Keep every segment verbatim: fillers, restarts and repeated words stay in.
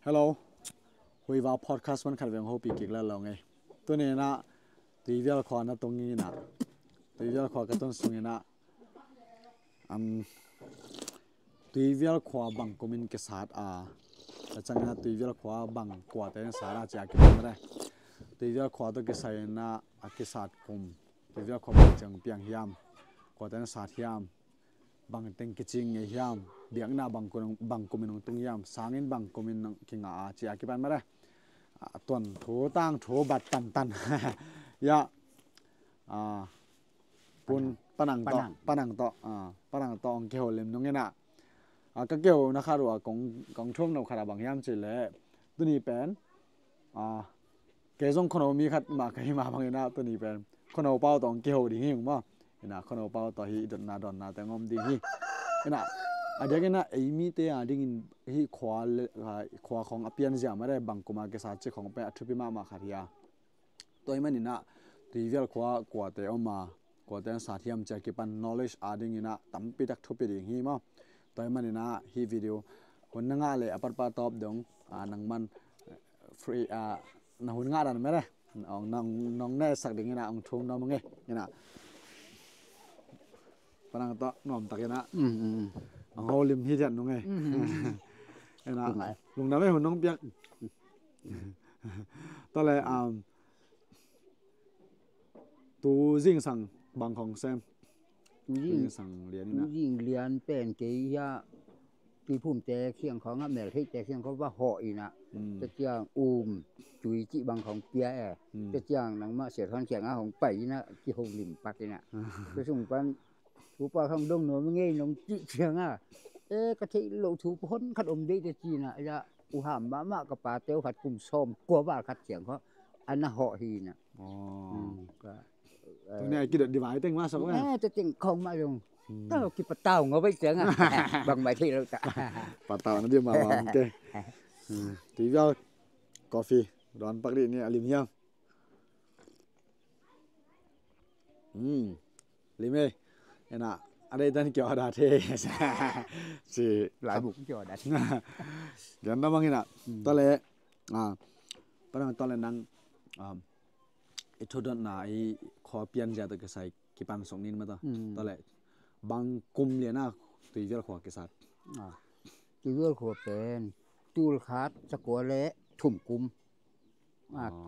Hello. Huiva podcast man khat veng hopi kik la lo ngei. Tuni inah Tuivial khua na tung inah, Tuivial khua ka tun sung inah, um, Tuivial khua bang kumin kisat a, a cang inah Tuivial khua bang kuate na sat a cia kipan mare. Tuivial khua to kisai inah a kisat kum, Tuivial khua bang ciang piang hiam, kuate na sat hiam, bang teng kicing ngei hiam, biakna bang kun, bang kumin hong tung hiam, sangin bang kumin hong kinga a cia kipan mare. A tuan thu tang thu bat tantan. Ya. A pun panang to, panang to, a panang to hong kiho lim nung inah, a ka kiho na khat uh a kong, kong thum no khat a bang hiam ci le, tuni pen, a kei zong khuano mi khat mah ka hi mah bang inah tuni pen khuano pau tawh hong kiho ding hi ung maw. Inah khuano pau tawh hi i dotna dawnna teng om ding hi. Inah a diak inah ei mite a dingin hi khua le, khua khong a pian zia mare bang kuma kisat ci khong pen a thupi mahmah khat hi a. Tua hi man inah Tuivial khua kuate om a, kuate na sat hiam cia kipan knowledge a ding inah tampi tak thupi ding hi maw. Tua hi man inah hi video hun na ngah le a patpah tawp dong, a nang man, eh, free, a na hun ngah dan mare. Nong, nong, nong ne sak ding inah hong thum nuam nge. Inah panang to nuam tak inah hong holim hi diat nung nge. Inah lungdam e hun nong piak. Tale, um, tu zingsang bang khong sem. Tu zingsang lian inah, tu zing lian pen kei hia, Tuiphum te khiang khong a, Meltheih te khiang khong va hawh inah. Tua ciang um tui cih bang khong pia e. Tua ciang nangmah Sia Thawn khiang a hong pai inah kiho lim pak inah. Tua sung pan Tupa khang dong nuam ngei nong cih ciang a, e ka theih loh thu hon khat om dei te ci inah, ya u ham mahmah ka pa teu khat kum sawm kua val khat ciang kho a na hawh hi inah. Tuni a kidot divai teng mah sok na, te teng khong mah zong tau kipatau ngau bai ciang a, bang mai theih loh ta. Patau na di mah mah ke. Tuivial coffee dawn pak dih ni a lim hiam. Lim e. Inah a dei tan ki order the. Si lai buk ki order. Lian na bang inah. Tale, a panang tale nang, um, i thudotna i khua pian zia to kisai kipan song nin mata. Tale bang kum lian a Tuivial khua kisat. Tuivial khua pen tul khat za kua le thum kum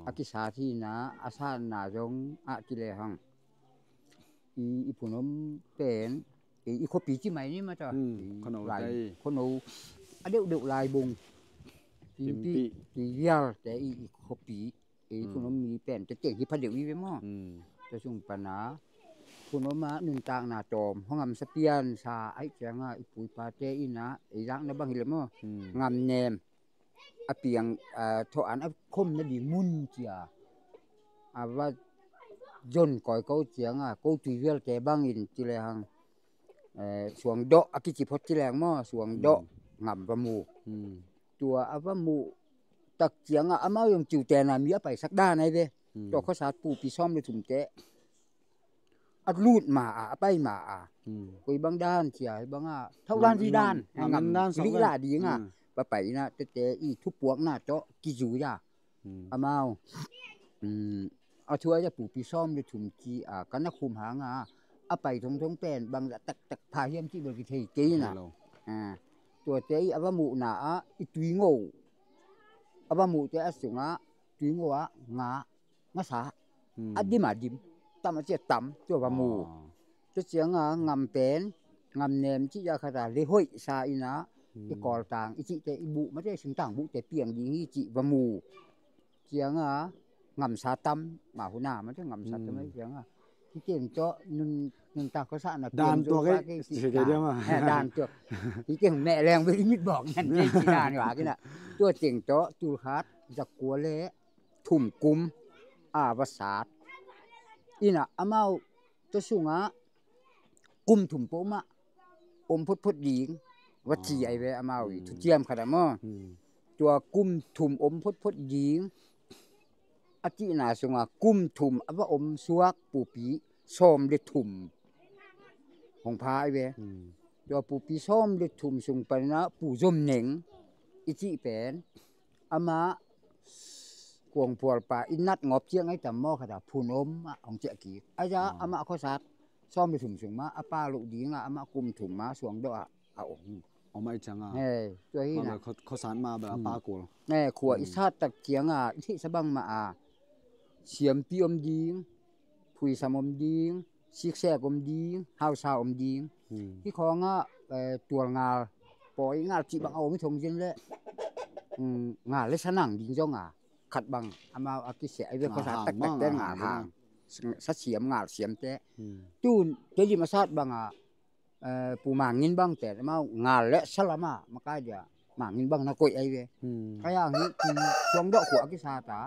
a kisat hi inah, a satna zong a kile hang i, i phunom pen i, i khuapi ci mai ni mata. Khuano a deuhdeuh Laibung, Timpih, Tuivial te i, i khuapi. Ei phunom mi pen te teng hi phadeuh i ve maw. Tua sung pana phunom a nuntakna tawm hong ngamsa piansa aih cianga i pu i pate inah ei lakna bang hi le maw. Ngamnem a piang, a thawh an a khom nading mun cia a va zon kawikawi cianga ko Tuivialte bangin ci lehang, eh, suangdawh a kici phot ci lehang maw, suangdawh ngam va mu. Tua a va muh tak cianga amau zong ciutena mi a paisak dan ahi ve. Tua khuasat pupi sawm le thumte a lut ma a, a pai ma a. Koi bang dan cia hi banga thaulan zi dan, ngam dan lihla dinga va pai ina tete i thupuakna tawh kizui a. Amau a thuai a pupi sawm le thum ci a, ka na khum hanga a pai thongthong pen bangzah taktak pha hiam cih bel kithei kei na. Tuate i a va muhna ah i tuingo, a va muhte a sungah tuingo ah nga, ngasa a dim a dim, tam a cia tam tua va mu. Tua cianga ngam pen, ngam nem cih a khata le hoih sa ina i kawltang i cihte i buh mate singtang buhte piang ding hi cih va mu. Cianga ngamsa tam, mahuna mate ngamsa tam ai cianga hi teng tawh nun, nuntak khuasahna dan tuak ei, dan tuak hi teng meh leng bel i mit bawk nan kei ci dan vak ina. Tua teng tawh tulkhat zakua le thum kum a va sat ina amau tua sungah kum thum pawh mah om photphot ding va ci ai ve amau i thuciam khat ah maw. Tua kum thum om photphot ding a cihna sungah kum thum a va om suak pupi sawm le thum hong pha ai ve. Tua pupi sawm le thum sung panah Pu Zom Neng i cih pen amah Kuangphual pa i nat ngawp ciang ai tam maw, khat a phun om ah hong ciah kik. Aia amah khuasat sawm le thum sung mah a pa loh ding ah amah kum thum mah Suangdoh ah a om. Om ai ciang a. He, tua hi na. Khuasat mah bel a pa kul. He, khua i sat tak ciang a i theihsa bang mah a siampi om ding, phuisam om ding, siksek om ding, hausa om ding. Hi khawng ah tual ngal, pawi ngal cih bang a om hi thong zin leh ngal le sanang ding zong a khat bang amau a kisia ai ve. Khuasa taktak te ngal hang, sa siam ngal siam te. Tun te lim a sat bang a Pu Mangin bang pen amau ngal le sa lam a makai dia Mangin bang na koih ai ve. Kaya hi Suangdoh khua a kisat a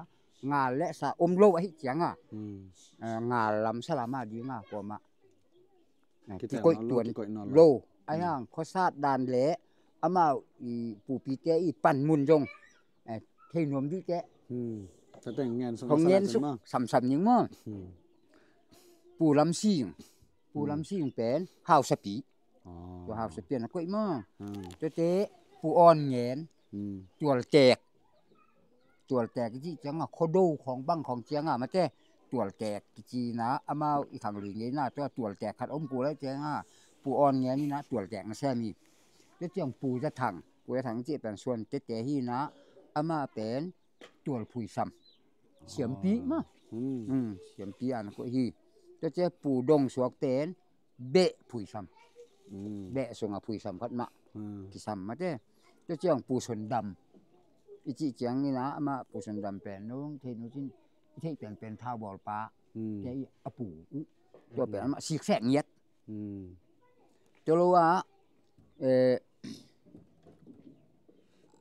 ngal le sa om lo ahi ciang a ngal lam sa lam a ding a kuamah kikoih tuan lo. Ahi hang khuasat dan le amau i pupite i panmun zong thei nuam dih teh. Hong ngen suk samsam ning maw. Pu Lam Sing, Pu Lam Sing pen hausapi. Tua hausapi a na koih maw. Tuate Pu Awn Ngen, Tualtek. Tualtek kici ciang a khuado khawng bang khawng ciang a mate Tualtek kici na amau i khang lui ngei na tua Tualtek khat om kul ai ciang a Pu Awn Ngen in a Tualtek na sem hi. Tua ciang Pu Za Thang, Pu Za Thang kici pen Suan tete hi na amah pen Tual Phuisam siampi mah. Siampi a na koih hi. Tua ciang Pu Dong Suak pen Beh Phuisam. Beh sung a phuisam khat mah kisam mate. Tua ciang Pu Son Dam i cih ciang in a amah Pu Son Dam pen nung thei nu cin i theih pen pen thau bawl pa. Te i a pu uh tua pen amah siksek ngiat. Tua lo ah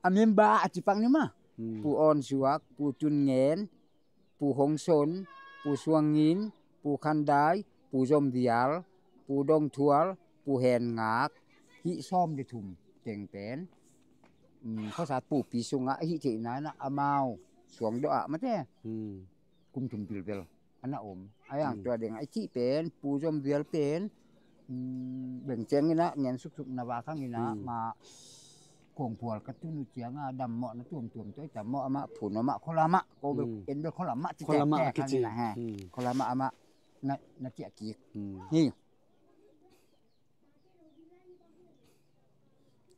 a member a ci pak ni mah. Pu Awn Suak, Pu Tun Ngen, Pu Hong Son, Pu Suang Ngin, Pu Khan Dai, Pu Zom Vial, Pu Dong Thual, Pu Hen Ngak, hih sawm le thum teng pen khuasat pupi sungah hih theihna in a amau Suangdoh ah mate kum thum bilbel a na om. Ahi hang tua ding a i cih pen Pu Zom Vial pen bengceng in a ngen suksuk na va khang in a ma Kuangphual ka tun uh ciang a dammawhna tuamtuam tua i tam maw amah phun amah khualamah ko bel en bel khualamah ci tek tek khang in a he. Khualamah amah na ciah kik hi.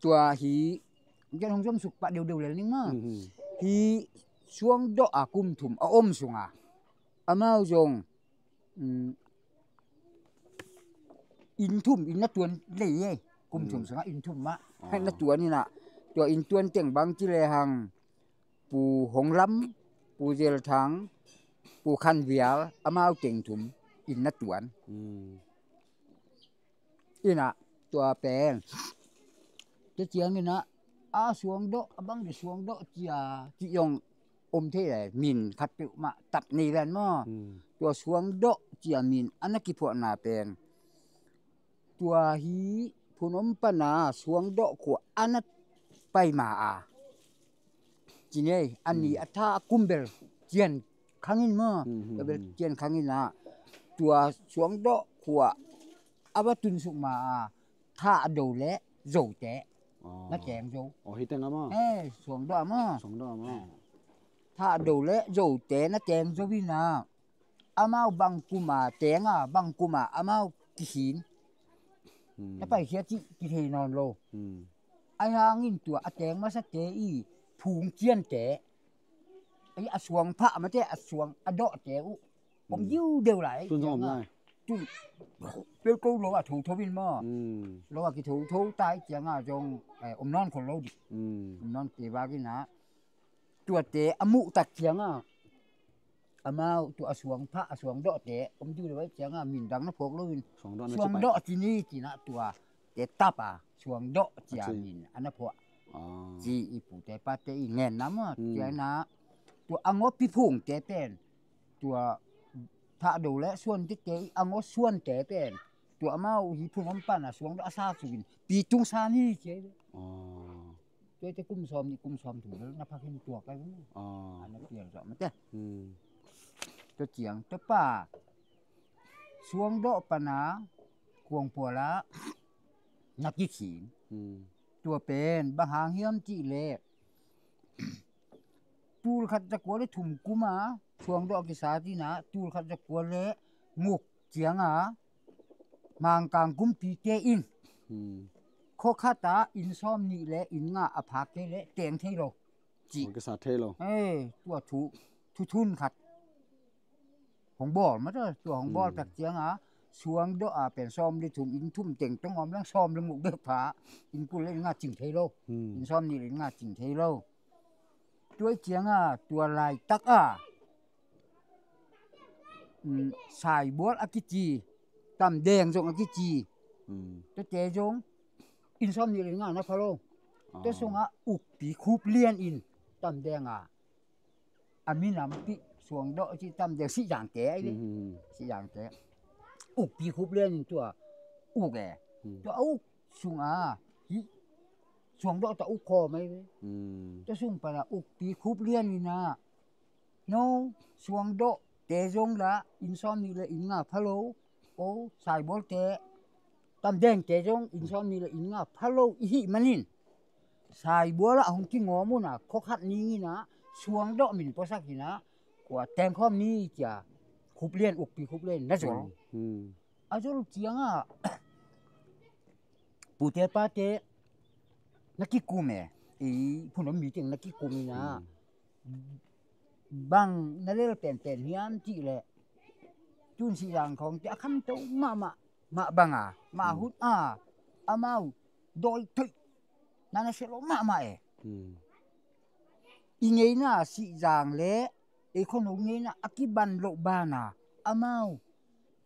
Tua hi gen hong zom suk pah deudeu lel ning maw. Hi Suangdoh a kum thum a om sunga amau zong inn thum inn na tuan lei e. Kum thum sungah inn thum mah na tuan in a tua inn tuan teng bang ci le hang Pu Hong Lam, Pu Zel Thang, Pu Khan Vial amau teng thum inn na tuan. In a tua pen tua ciang in a a Suangdoh a bang di Suangdoh cia ci zong om thei le min khat peuhmah tap nei ven maw. Tua Suangdoh cia min a na kiphuahna pen tua hi phun om pana Suangdoh khua a na pai ma a ci nei a ni a tha a kum bel cian khang in maw. Tua bel cian khang in a tua Suangdoh khua a va tun suk ma a tha a do le Zote na keng zo. Aw, hi teng a maw? Eh, Suangdoh a maw? Suangdoh a maw? Tha a do le Zote na keng zo in a amau bang kum a teng a bang kum a amau kihin na paikhia cih kithei nawn lo. Ahi hangin tua a teng masate i phung ciante a suang phah mate a suang a dawhte uh om diudeu lai. Tun zong om lai. Tun pel ko lo a thotho in maw? Lo a kithotho tai ciang a zong om nawn khol lo dih. Om nawn te vak in a tuate a muh tak ciang a amau tua a suang phah a suang dawhte om diu deuh ai ciang a min dang na phawk lo in suang dawh ci ni ci na tua te tap a suang dawh cia min a na phuah ci i pute pate i ngen na maw? Cia na tua a ngawt pi phungte pen tua thah do le suan tite i a ngawt suante pen tua amau hi phung om pan a suang dawh a sa sukin pi tung sa ni cia i ve. Tua te kum sawm nih kum sawm thum bel na phak hin tuak ai vun. A na pial zawh mate. Tua ciang tua pa suang dawh pana kuangpuala na kikhin. Tua pen bang hang hiam cih leh Tul khat za kua le thum kum a Suangdoh a kisat in ah, tul khat za kua le guk ciang a Mangkang kumpite in khua khat ah inn sawm nih le inn nga a phak kei leh teng thei lo, ci. Tua kisat thei lo. Tua thu, thu thun khat hong bawl mah ta, tua hong bawl tak ciang a Suangdoh a pen sawm le thum, inn thum teng tawh om leng sawm le guk bek pha, inn kul le inn nga cing thei lo. Inn sawm nih le inn nga cing thei lo. Tua ciang a tua laitak a Saibual a kici, Tamdeng zong a kici, tuate zong inn sawm nih le inn nga na pha lo. Tua sungah Ukpi Khup Lian in Tamdeng a a minampih Suangdoh ci, Tamdeng Sihzangte ahi ve. Sihzangte. Ukpi Khup Lian in tua uk e. Tua a uk sungah hih Suangdoh tawh uk khawm ahi ve. Tua sung pan a Ukpi Khup Lian in ah, no, Suangdohte zong lah inn sawm nih le inn nga pha lo. Ko Saibualte, Tamdengte zong inn sawm nih le inn nga pha lo i hih manin Saibual ah hong kingawm un ah, khua khat ning in ah Suangdoh min puasak in ah, kua tengkhawm ni, ci a Khup Lian, Ukpi Khup Lian na zol. A zol ciang a pute pate na kikum e, i phun om mi teng na kikum in ah, bang na lel penpen hiam cih leh, tun Sihzang khawngte a khanto mahmah mah bang a, mah hun a amau dawi thoih na na sia lo mahmah e. I ngeina Sihzang le ei khuano ngeina a kiban loh ban a amau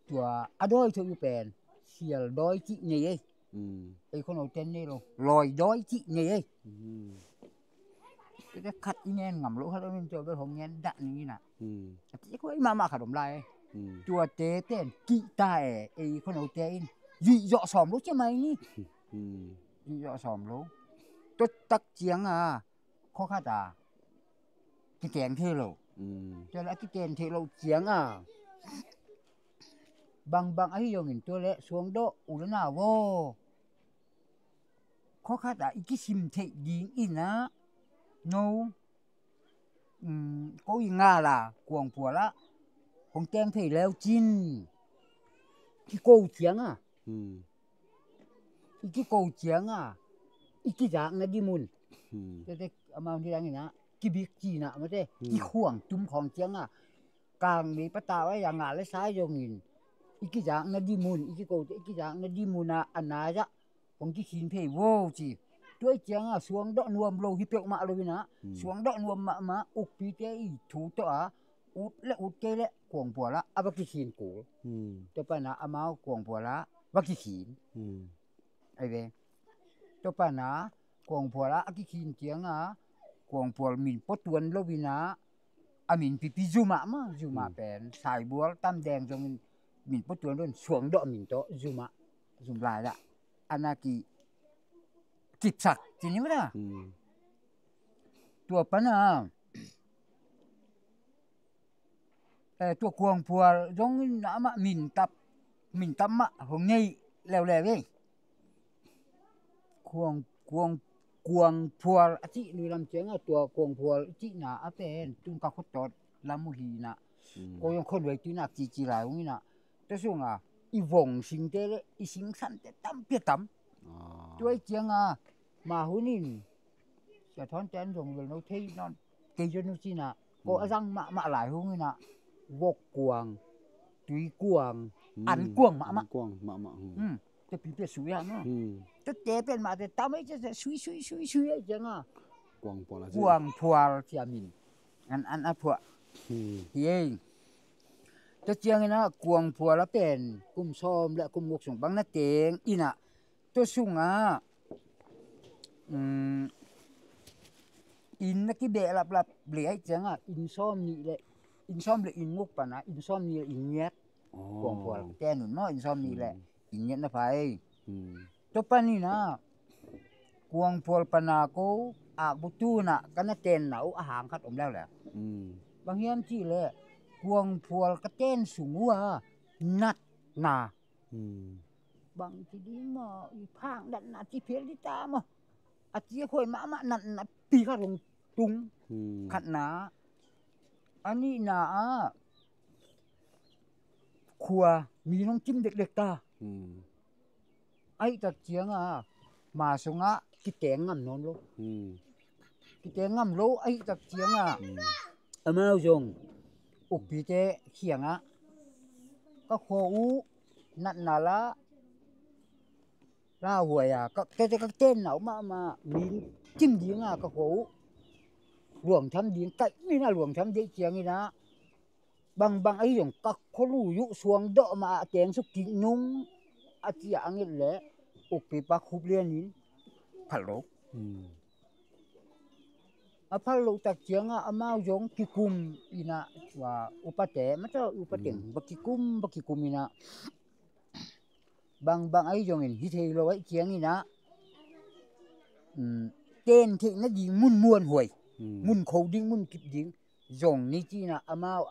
tua a dawi thoih uh pen sial dawi cih nei ei. Ei khuano ten nei lo, lawi dawi cih nei ei. Tete khat i ngen ngam lo khat om in, tua bel hong ngen dah ning in ah, a cih khuai mahmah khat om lai ei. Tuate pen kihta e, ei khuanote in zuih zawh sawm lo cia mai ni. Zuih zawh sawm lo. Tua tak ciang a khua khat a kiteng thei lo. Tua leh a kiteng thei lo ciang a bangbang ahi zongin tua leh Suangdoh u le nau aw, khua khat a i kisim theih ding in ah, no, ko i ngal a Kuangphual ah hong teng thei leu cin, kiko ciang a, i kiko ciang a i kizakna di mun. Tete amau nidang in ah kibik cina mate, kikhuang tum khawng ciang a, kang mei patau a, a ngal le sai zongin i kizakna di mun, i kikote i kizakna di mun ah a nai ah hong kikhin phei vo ci. Tua i ciang a Suangdoh nuam lo hi peuhmah lo in ah, Suangdoh nuam mahmah, Ukpite i thu tawh a ut le ut kei leh Kuangphual ah a va kikhin kul. Tua pan a amau Kuangphual ah va kikhin. Ai ve. Tua pan a Kuangphual ah a kikhin ciang a Kuangphual min pua tuan lo in ah, a min pipi Zumah mah, Zumah pen Saibual, Tamdeng zongin min pua tuan lo in Suangdoh min tawh Zumah, zum lai ah a na ki kipsak ci ni mah ta. Tua pan a tua Kuangphual zongin amah min tap, min tap mah hong nei leuleu ei. Kuang, Kuang, Kuangphual a cih lui lam ciang a, tua Kuangphual cihna a pen tun ka khuttawt lam uh hi in ah, ko zong khuanuai tuinak cici lai ung in ah, tua sung a i vong singte le i singsante tampi a tam. Tua i ciang a mah hun in sia thawnte an zong vel no thei nawn kei zon uh ci in ah, ko a zang mahmah lai hung in ah, vok kuang, tui kuang, an kuang mahmah. An kuang mahmah. Te pi pia sui ah no. Te te pen mah te tam ei, te sui sui sui sui ei ciang a Kuangphual a ci. Kuangphual cia min an, an a phuah hi ei. Te ciang in ah Kuangphual a pen kum sawm le kum guk sung bang na teng in ah, tua sungah inn na kibeh laplap lei ahih ciangah inn sawm nih le, inn sawm le inn guk panah inn sawm nih le inn giat. Kuangphual ka ten un maw, inn sawm nih le inn giat na pha ei. Tua panin ah Kuangphual pana ko akbu tunah ka na tenna uh a hang khat om leuleu. Bang hiam cihleh Kuangphual ka ten sung uh a natna, bang ci ding maw, i phak natna ci phial ding ta maw, a ci a khuai mahmah natna pi khat hong tung. Hmm. Khatna, a nihna ah khua mi nong cim dekdek ta. Hmm. Ahih tak ciangah ma sungah kiteng ngam nawn lo. Hmm. Kiteng ngam lo ahih tak ciangah, hmm, amau zong ukpite kiangah ka khua uh natna la lauhuai a, ka, ka, ka tenna uh mahmah, mi cim dinga ka khua uh luangtham ding, kaih mina luangtham ding cianginah bangbang ahi zong ka khua lui uh suang dawh mah a teng suk kik nung a ci a, a nget leh ukpipa Khup Lian in phal lo. Hmm. A phal loh tak ciangah amau zong kikum inah, tua upate, mata upa teng, hmm, va kikum, va kikum inah bangbang ahi zongin hi thei lo ahih cianginah, um, ten theih nading mun muanhuai, hmm, mun kho ding, mun kip ding zong ni cinah amau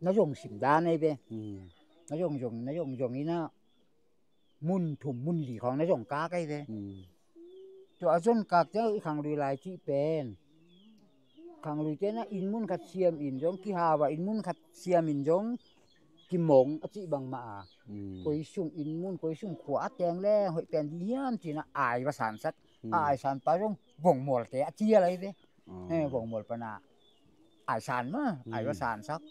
na zong sim dan ahi ve. Hmm. Na zong zong, na zong zong inah mun thum mun li khawng na zong kak ahi ve. Hmm. Tua a zon kak ciang i khanglui lai cih pen, khanglui tenah inn mun khat siam in zong kihau a, inn mun khat siam in zong kimong a cih bangmah a. Hmm. Koi sung inn mun, koi sung khua a teng leng hoih pen ding hiam cinah ai va sansak. Hmm. A ai sanpa zong vongmawlte a cial ahi ve. Oh. He, vongmawl pana ai san mah, ai va, hmm, sansak.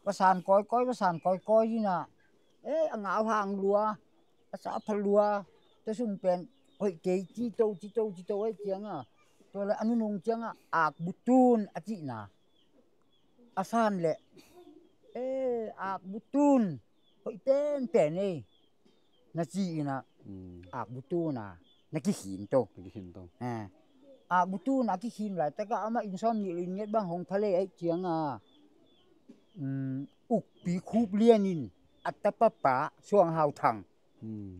Va san kawikawi, va san kawikawi inah, eh, a ngau hang lua, a sa pha lua, tua sung pen hoih kei cito, cito, cito ahih ciangah, tua le a nunung ciangah akbutun a cihna a san leh, eh, akbutun hoih penpen ei na ci inah, hmm, akbutun a na kikhin to. Na kikhin to. Eh, akbutun a kikhin laitakah amah inn sawm nih le inn ngiat bang hong pha lei ahih ciangah, um, ukpi Khup Lian in a tapapa Suang Hau Thang, hmm,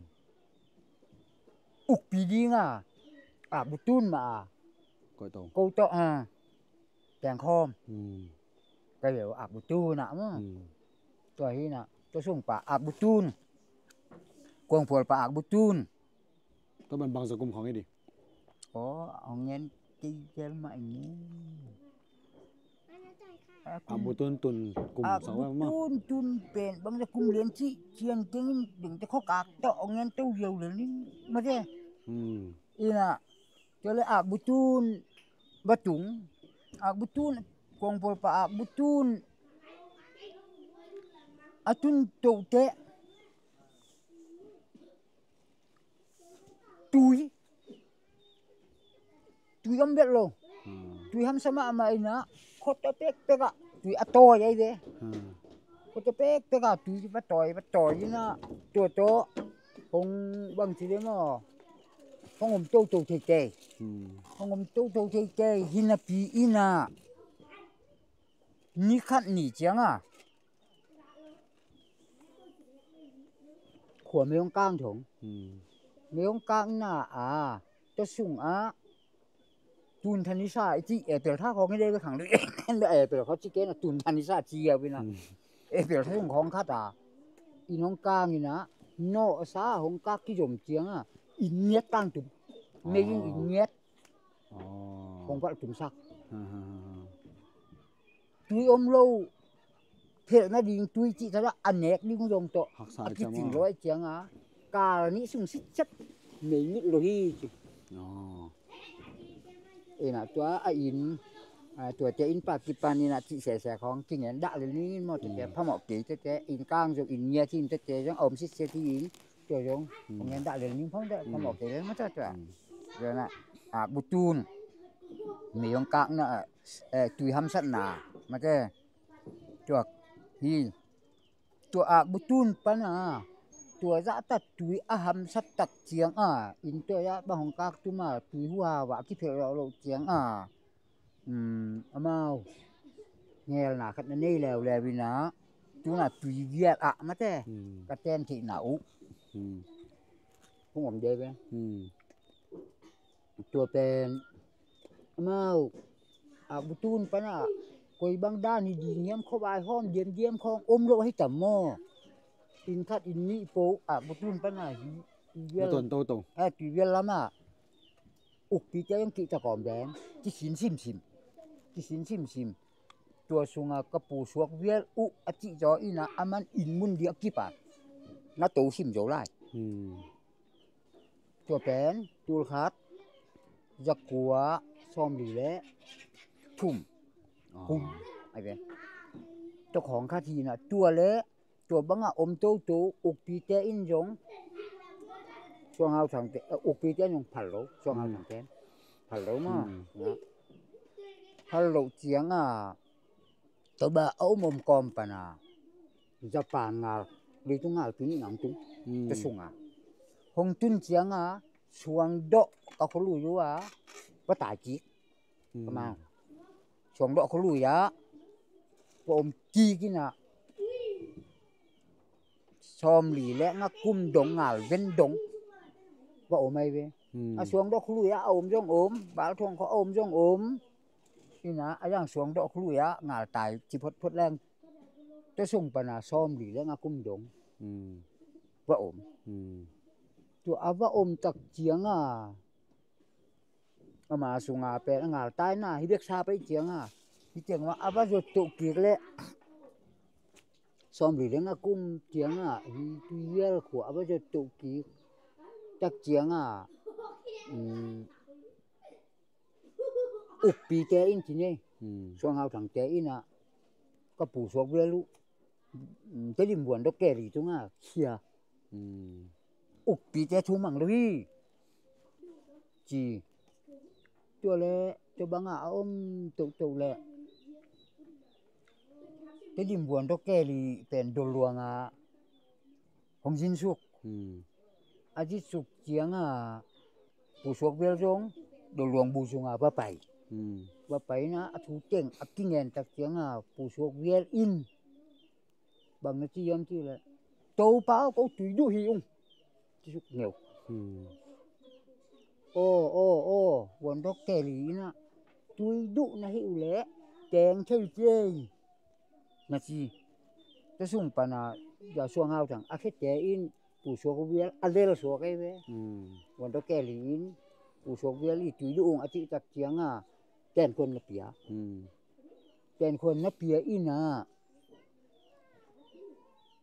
ukpi dinga akbutun mah a, ko tawh, ko tawh, ah, tengkhawm. Hmm. Ka leu akbutun ah maw. Hmm. Tua hi inah, tua sungpa akbutun, kuangphualpa akbutun. Tua ban bangza kum khawng hi ding? Aw, hong ngen kei zel mah i ngen. Akbutun tun kum, akbutun tun pen bangza kum lian cih cian keng in dingte khawkak tawh hong ngen to ziau lel ning mate. Hmm. Inah, tua le akbutun va tung, akbutun, kuangphualpa akbutun a tun tohteh tui, tui om vet lo. Hmm. Tui hamsa mahmah inah khuate pekpekah tui a tawi ahi ve. Hmm. Khuate pekpekah tui va tawi, va tawi inah tua tawh hong bangci ve maw, hong om toto theitei. Hmm. Hong om toto theitei hi napi inah ni khat ni ciangah khua mei hong kang thong. Hmm. Mei hong kangna a, tua sungah tun thanisa i cih apple tha khawng hi dei ve khanglui. Apple khaw ci kei na tun thanisa ci a vinah. Hmm. Apple tha sung khawng khat a inn hong kang inah nawhsa hong kak kizom ciangah inn ngiat kang tum. Mei in inn ngiat. Oh. Hong valh tumsak. Ha, ha, ha, ha. Tui om lo, phelh nading tui cih tawh a nek ding zong tawh haksa a kicing lo ahih ciangah kal nih sung sitset mei mit lo hi ci. Oh. Inah tua a inn, a, tuate innpa kipan inah cih sese khawng kingen dah lel ning in maw, tuate, hmm, phamawh kei tuate, inn kang zong inn ngiat hi in tuate zong a om sitset hi in. Tua zong, hmm, hong ngen dah lel ning phawng dah, hmm, phamawh kei lel mah tua tua. Hmm. Tua na, a, butun mei hong kakna, eh, tui hamsatna mate. Tua hi. Tua akbutun pana tua zahtak tui a hamsat tak cianga inn tua zah bang hong kak tuma tui huhau a kiphelh loh cianga, um, amau ngelna khat na nei leuleu inah tuna tui vial ah mate, hmm, ka ten theihna uh, hmm, hong om dei ve. Hmm. Tua pen amau akbutun pana koi bang dan hi ding hiam, khuavai hawm diamdiam khawng om lo hi tam maw? Inn khat inn nih po akbutun pana hi, hi vial, matuan toto. Eh, tui vial lama ukpite hong kihta kawm deng kisin simsim. kisin simsim. Tua sunga ka pu suak vial uh a cih zaw ina, a man inn mun ding a kipan na to sim zo lai. Hmm. Tua pen tul khat zakua sawmli le thum. Ah. Kum ai ve. Tua khawng khat hi na, tua le tua banga om toto, ukpite in zong, Suang Hau Thangte, eh, ukpite in zong phal lo, Suang Hau Thangte phal lo ma. Hmm. Phal lo cianga, tua ba a om om kawm pana Japan ngal, leitung ngal tuni nang tung, hmm, tua sunga hong tun cianga, suang dawh ka khua lui uh a va tai kik. Hmm. Kama suang dawh khua lui ah va om kik ina, sawmli le nga kum dong ngal ven dong va om ai ve. Hmm. A suang dawh khua lui ah a om zong om, bal thuang khua a om zong om. Ina a yang suang dawh khua lui ah ngal tai ci photphot leng, tua sung pana sawmli le nga kum dong, hmm, va om. Hmm. Tua a va om tak cianga, ama sunga pen a ngal taina hi bek sa pai cianga, hi cianga a va zot toh kik le, sawmli le nga kum cianga hi Tuivial khua a va zot toh kik tak cianga, um, ukpite in ci nei. Hmm. Suang Hau Thangte ina ka pu suak vial uh, um, Tedim Vuan Dok Keli tunga khia. Hmm. Ukpite thu mang lo hi ci. Tua le tua banga a om tohtoh le Tedim Vuan Dok Keli pen Dol Luanga hong zinsuk. Hmm. A zinsuk cianga pu suak vial zong Dol Luang bu sunga va pai. Hmm. Va pai na a thu teng a kingen tak cianga pu suak vial in bang na ci hiam ci le, Topa aw, ko tui duh hi ung, ci suk ngeu. Hmm. Aw, aw, aw, Vuan Dok Keli ina tui duh na hi uh le teng thei ci ei, na ci. Tua sung pana ya Suang Hau Thang a khete in pu suak vial a lel suak ei ve. Hmm. Vuan Dok Keli in pu suak vial i tui duh ung a cih tak cianga tenkhuan na pia. Hmm. Tenkhuan na pia ina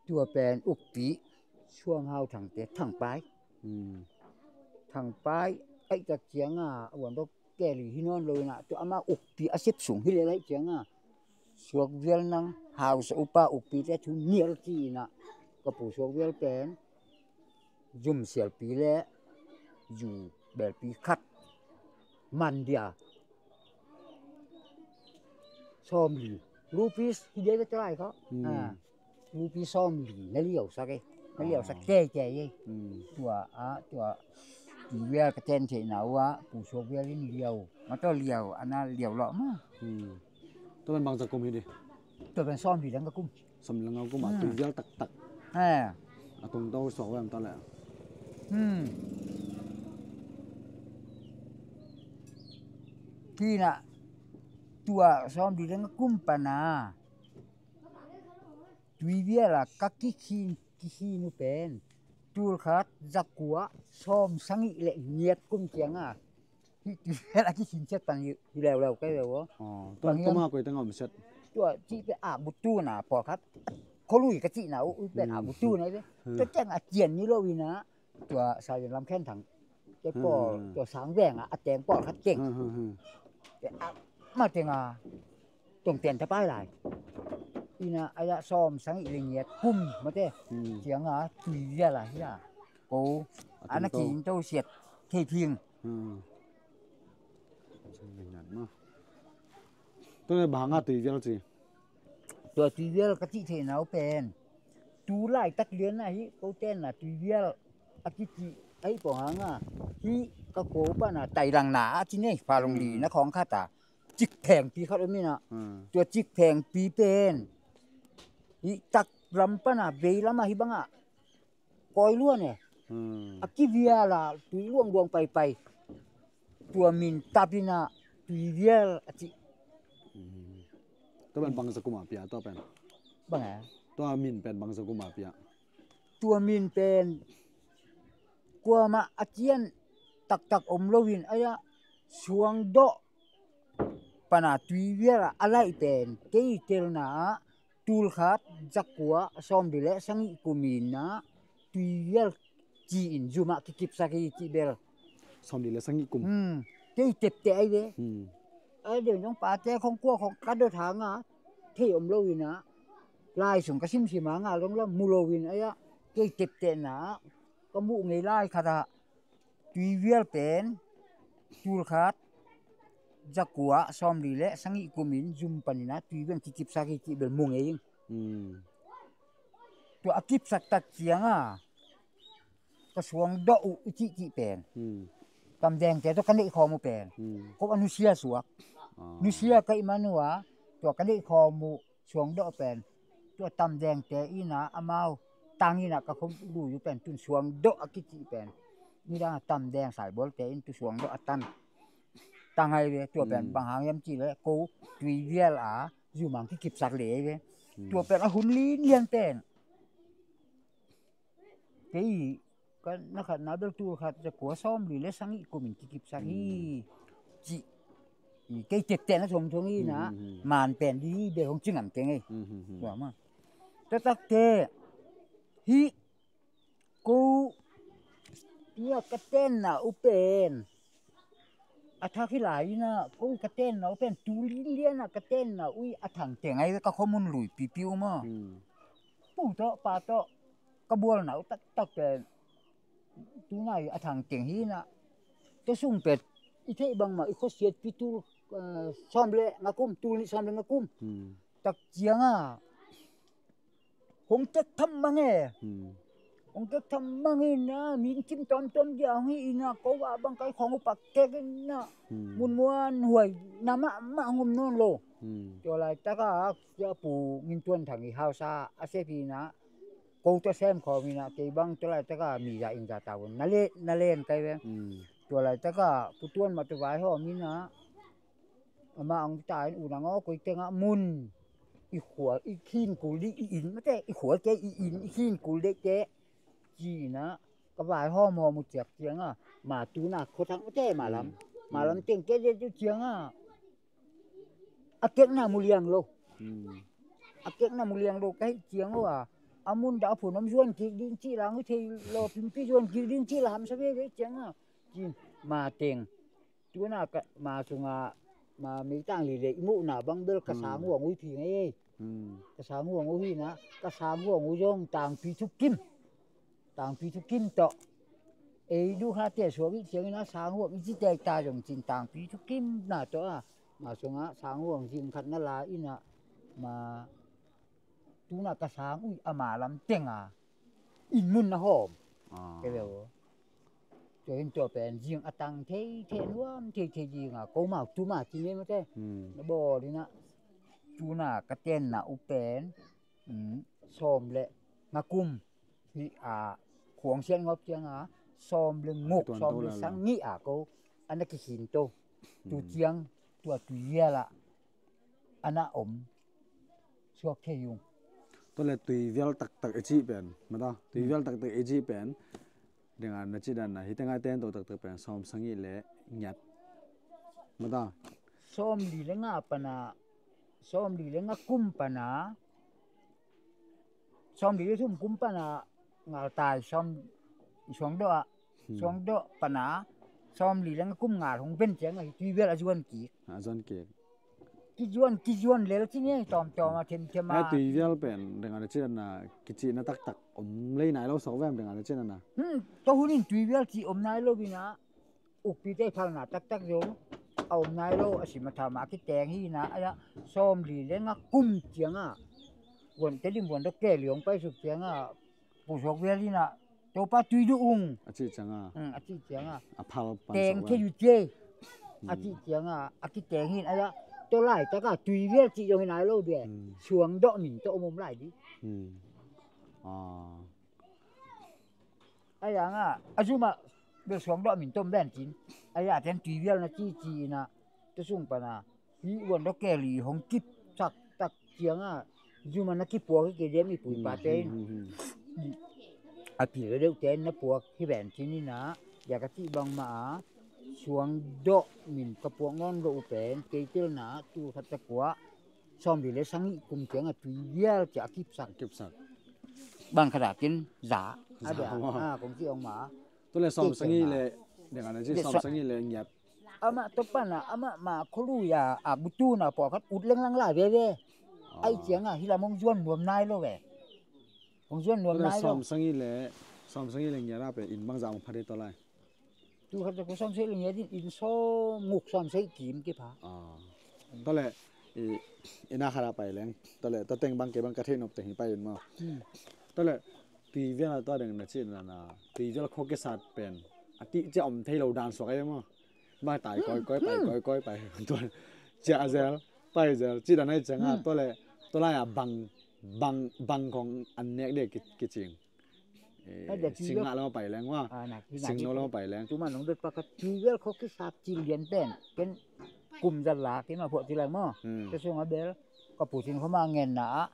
tua pen ukpi Suang Hau Thangte Thangpai. Hmm. Thangpai aih tak cianga Vuan Dok Keli hi nawn lo ina tua ama ukpi a sep sung hi lel aih cianga suak vial nang hausa upa ukpite thu nial ci ina ka pu suak vial pen zum sialpi le zu belpi khat man dia sawmli, rupees hi dia ka try ko. Hmm. Ah. Rupees sawmli na liau sak ei. Na liau sak kei kei ei. Hmm. Tua a, tua Tuivial ka ten theihna uh a pu suak vial in liau. Ma tua liau ana liau lawh ma. Hmm. Tua pen bangzah kum hi di? Tua pen sawmli le nga kum. Sawmli le nga kum a, hmm, Tuivial taktak. Eh. A tungtawn suak vial ta le. Hmm. Kina tua sawmli le nga kum pana Tuivial a ka kikhin, kikhin uh pen tul khat zakua sawm sagih le ngiat kum cianga hi Tuivial a kikhin ciat pan hi leuleu kei veu aw. Aw, tua, bang hiam, tua ma koi teng a om ciat? Tua cih pen a butu na pawlkhat khua lui ka cihna uh pen a butu na hi ve. Hmm. Tua ciang a cian ni lo ina tua Sayan Lam Khen Thang te pawl, hmm, tua sang veng a a teng pawlkhat teng. Hmm, hmm, hmm. Te a ma teng a tong ten ta pai lai. Ina a ya sawm sagih le ngiat kum mate. Hmm. Cianga Tuivial a hi a. Ko a ana tungtawn ki in to siat thei phing. Hmm. Tua le bang a Tuivial ci? Tua Tuivial ka cih theihna uh pen tu laitak lian a hi ko tenna Tuivial a kici ahi pawh hanga hi ka ko pana tailangna a ci nei, Falungli, hmm, na khawng khat a cikphengpi khat om ina. Hmm. Tua cikphengpi pen hi taklam pana veilam a hi banga kawi luan e. Hmm. A kivial a tui luangluang paipai. Tua min tap ina Tuivial a ci. Hmm. Tua pen bangzah kum a pia tua pen? Bang e? Tua min pen bangzah kum a pia? Tua min pen kuamah a cian taktak om loin a ya suang dawh pana Tuivial ah a laih pen kei telna ah tulkhat zakua sawmli le sagih kumin ah Tuivial ci-in zumah kikipsak hi cih bel. Sawmli le sagih kum. Hmm. Kei tepteh ahi ve. Hmm. A deuh zong pate khong kua khong ka dot hanga thei om lo in ah lai sung ka simsim hanga long lam mu lo in ah, kei teptehna ah ka muh ngei lai khat ah Tuivial pen tulkhat zakua sawmli le sagih kumin zum panin ah Tuivial kikipsak hi cih bel mu ngei ing. Hmm. Tua a kipsak tak cianga ka suang dawh uh i cihcih pen. Hmm. Tamdengte tawh ka neih khawm uh pen. Hmm. Ko a nusia suak. Ah. Nusia ka ih man uh a tua ka neih khawm uh suang dawh pen. Tua tamdengte ina amau tang ina ka khom lui uh pen tun suang dawh a kicih pen. Nidang a tamdeng saibawlte in tu suang dawh a tan. Tang ai ve tua pen. Hmm. Bang hang hiam cih le ko Tuivial a zumang kikipsak le ai ve. Hmm. Tua pen a hun linlian pen. Kei ka na khatna bel tulkhat zakua sawmli le sagih kumin kikipsak hi. Hmm. Cih. I kei teptehna thongthong hi na. Hmm, hmm, hmm. Man pen di hi bel hong ci ngam keng ei. Hmm, hmm, hmm. Tua ma. Tua takte hih ko tua ka tenna uh pen a thak hi lai ina ko ka tenna uh pen tu linlian ah ka tenna uh i a thang teng ai ve ka khomun lui pipi uh maw. Hmm. Pu tawh pa tawh ka bualna uh taktak pen tuna i a thang teng hi na. Tua sung pen i theih bangmah i khuasiat pi tul, eh, sawm le nga kum, tul nih sawm le nga kum. Hmm. Tak cianga hong tek tham mang e. Hmm. Hong tek tham mang ina min kim tawmtawm dia hong hi ina ko a bang kai khong upak tek ina. Hmm. Mun muan huai na mahmah hong om nawn lo. Hmm. Tua laitaka sia Pu Ngin Tuan Thang i hausa a sep ina ko tua sem khawm ina kei bang tua laitaka mi za in za ta un na le, na len kai ve. Hmm. Tua laitaka Pu Tuan mah tua vaihawm ina ama ang ta in unang aw koi tengah mun i khual i khin kul ding i in mate i khual ke i in i khin kul ding ke. Ci ina ka vaihawm hawm uh ciak cianga ma tuna khuathak mate ma lam. Hmm. Ma lam teng ke ding tu cianga a kekna mu liang lo. Hmm. A kekna mu liang lo ka hih ciang uh a a mun dah a phun om zuan kik ding cih la ngu thei lo pimpi zuan kik ding cih la hamsa veve cianga ci ma teng. Tuna ka ma sunga ma meitang lile i muhna bang bel ka sang huang ui phi ngei ei. Hmm. Ka sang huang ui hina ka sang huang ui zong tangpi thukim. Tangpi thukim tawh ei duh kha te suak i ciangina sang huang i ci tek ta zong cin tangpi thukim na tawh a ma sunga sang huang zing khat na la ina ma tuna ka sang ui ama lam tenga in mun na hawm. Ah. Ke ve uh. Tua hin tua pen zing a tang thei thei nuam thei thei zinga ko mau tuma ci ne mate. Hmm. Na bawl ina tuna ka tenna uh pen, um, sawm le nga kum hi a khuang sian ngop cianga sawm le nguk sawm le sang ngih a ko ana kikhin to. Tu ciang tua Tuivial ah ana om suak thei ung. Tua le Tuivial taktak i cih pen mata Tuivial taktak i cih pen. Dengah na cih dan na hite ngai ten to taktak pen sawm sagih le ngiat. Mata. Sawm li le nga pana sawm li le nga kum pana sawm li le thum kum pana ngal tai sawm suang doh ah. Hmm. Suang doh pana sawm li le nga kum ngal hong ben ciang ahi Tuivial a zuan kik. A zuan kik. Kizuan kizuan lel ci ni tawmtawm a themthem a. Tuivial pen dengah na cih dan na kicihna taktak om lei nai lo sok vem dengah na cih dan na. Hmm, tua hun in Tuivial ci om nai lo ina ukpite phalna taktak zong a om nai lo a sim a tham a kiteng hi ina aya sawm li le nga kum cianga. Vuan te lim vuan dok ke liong pai suk cianga pusuak vial ina Topa tui duh ung a cih cianga. Hmm, a cih cianga a phal pan teng thei uh ciei a cih cianga a kiteng hi ina aya tua laitaka Tuivial cih zong hi nai lo bia. Hmm. Suang doh min tawh om om lai di. Hmm. Ah. Ayanga a zuma bel suang doh min tom ben cin aya ten Tuivial na ci ci ina tua sung pana hi uan doh keli hong kip sak tak cianga zuma na kipuak hi ke dem i pui pate in. Hmm, hmm, hmm. A pil deuh ten na puak hi ben cin ina ya ka cih bangmah a Suang dawh min ka puak nawn lo uh pen, kei telna tul khat za kua sawmli le sagih kum ciang a Tuivial ciah a kipsak. Kipsak. Bang khat a kin za. A za dia, maw. A, kong ci ong ma. Tua le sawm sagih le, deng a na ci sawm sagih le ngiat. Amah tua pan a, amah ma khualui a, a butun a pawlkhat ut lenglang lai veve. Ai ciang a, hi lam hong zuan nuam nai lo ve. Hong zuan nuam nai lo. Sawm sagih le, sawm sagih le ngiat a pen inn bang za hong pha dei tua lai. Tul khat za kua sawm sagih le ngiat in, inn sawm guk sawm sagih kim kipha. Tua le, i, inn a khat a pai leng. Tua le, tua teng bang kei bang ka theih nop teng hi pai in maw. Tua le, Tuivial a tua deng na ci na na, Tuivial khua kisat pen a tih ciah om thei lo dan suak ai maw. Bang tai koi koi pai, koi koi pai. Tua ciah zel, pai zel, ci dan ai ciang a, tua le, tua lai a bang, bang, bang kong an nek dek ki, kicing. Sing ngah lam a pai leng maw. Sing no lam a pai leng. Tuma nong dot pa khat Tuivial khua kisat ci lian pen, ken kum za la kei ma phuah ci leng maw. Tua sung a bel ka pu sin kho ma ngen na a,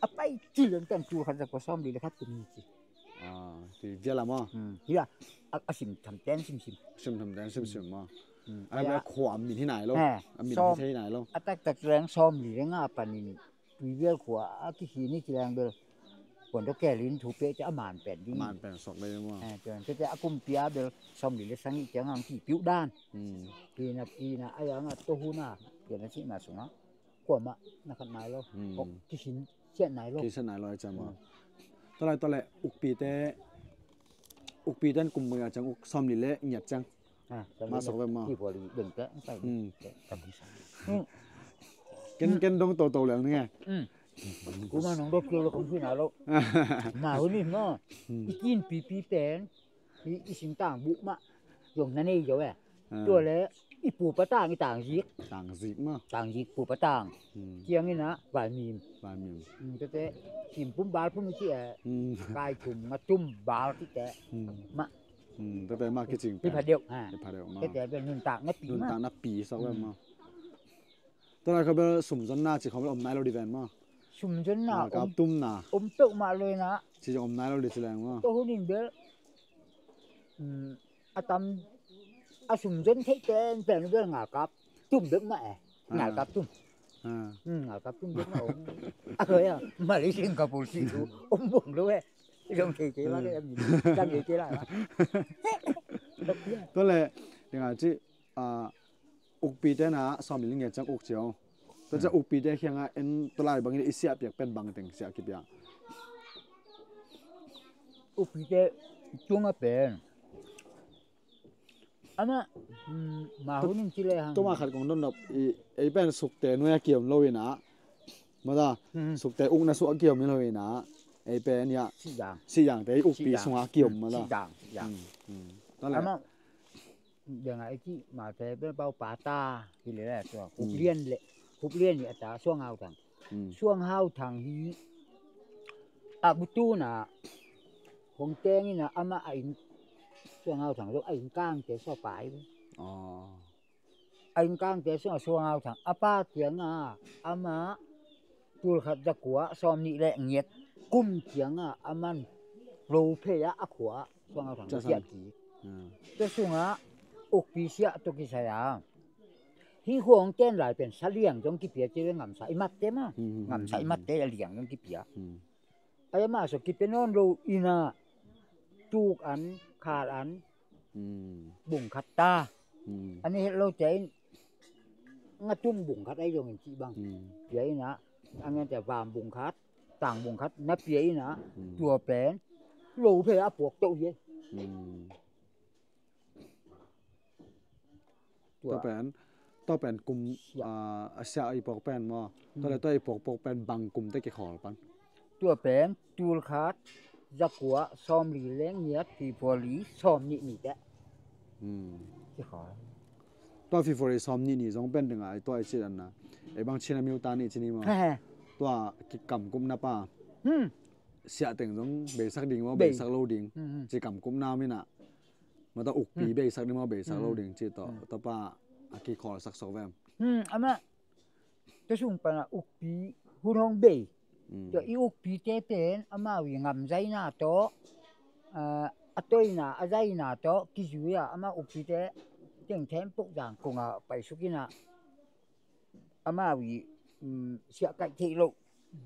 a pai ci lian pen tul khat za kua sawmli le khat kum ni ci. Tuivial a maw. Hi a, a sim tham ten sim sim. Sim tham ten sim sim maw. A bel khua a min hi nai lo. A min hi thei nai lo. A taktak leng sawmli le nga panin Tuivial khua a kikhin hi ci leng bel. Puan tua kelin thu peh te a man pen ding. Man pen sok le maw. Tua te a kumpi a bel sawmli le sagih ciang ang kipiu dan. Kina, kina a yang a to hun a kina ci ma sung a. Kuamah na khat nai lo. Kok kikhin siat nai lo. Kikhin siat nai lo ai ciang maw. Tua lai tua le ukpi te, ukpi ten kum bang a ciang uk sawmli le ngiat ciang. Ma sok ve maw. Ken, ken dong toto leng ni nge. Kuma nong dot keu lo kong pina lo. Ma hun in maw. I kin pipi pen. I, i singtang buh mah. Zong na nei zo e. Tua le i pu patang i tang zik. Tang zik maw. Tang zik pu patang. Ciang ina vaimim. Vaimim. Tete sim pum bal pum i ci e. Kai thum nga tum bal ci te. Mah. Tete mah kicing pen. Hi pha deuh ha. Hi pha deuh mah. Tete bel nuntak na pi mah. Nuntak na pi sok bel mah. Tua lai kha bel sumzonna ci khawm bel om nai lo di ven mah. Sumzonna om. Ngalkap tumna. Om peuh mah lo ina. Ci zong om nai lo di ci leng mah. Tua hun in bel a tam a sumzon theih pen pen bel ngalkap tum bek mah e. Ngalkap tum. Ngalkap tum bek mah om. A koi a Malaysia Singapore si tu om bong lo e. Zong kei kei la kei a mi. Zong kei kei la. Tua le ding a ci ukpi te na sawmli le ngiat ciang uk ciang. Tua ciang ukpi te khiang a en tua lai bangin i siah piak pen bang teng siah kipia. Ukpi te tung a pen. Ama ma hun in ci le hang. Tuma khat kong dondop i ei pen sukte nuai a kiom lo ina. Mata sukte ukna suah a kiom lo ina. Ei pen ia. Sih yang. Sih yang te ukpi sunga kiom mata. Sih yang. Sih yang. Tua le. Ama deng a i ci ma te pen pau pa ta hi le le tua. Kup lian le. Kup lian i a ta Suang Hau Thang. Suang Hau Thang hi a butuna hong teng ina ama a inn Suang Hau Thang zong a inn kangte sua pai. A inn kangte sua Suang Hau Thang a pa kianga ama tul khat za kua sawm nih le ngiat kum kianga aman lo phei a a khua Suang Hau Thang ciah ki. Tua sunga ukpi siah tua kisai a. Hih khua hong ten lai pen sa liang zong kipia ci ve ngamsa i matte ma. Ngamsa i matte a liang zong kipia. Ai ama so kipia nawn lo ina tuk an khal an bung khat ta. Ani het lo cia in nga tum bung khat ai zong in cih bang. Pia ina a ngen cia vam bung khat tang bung khat na pia ina tua pen lo phei a puak toh hi. Tua pen tua pen kum a sia i pok pen maw. Tua le tua i pok pok pen bang kum te kikhawl pan. Tua pen tul khat za kua sawm li le ngiat February sawm nih ni te kikhawl. Tua February sawm nih ni zong pen ding a i tua i cit an na ei bang Chin a miu ta nih ci ni maw. Tua kikamkupna pa siah teng zong beisak ding maw beisak lo ding ci kamkupna mina. Mata ukpi beisak ding maw beisak lo ding ci tawh tapa a kikhawlsak sok vem. Ama tua sung pana ukpi hun hong bei. Tua i ukpite pen amau i ngamzaina tawh a toina a zaina tawh kizui a ama ukpite Teng them pok dang kong a pai suk in a, amau i, mm, siah kaih theih loh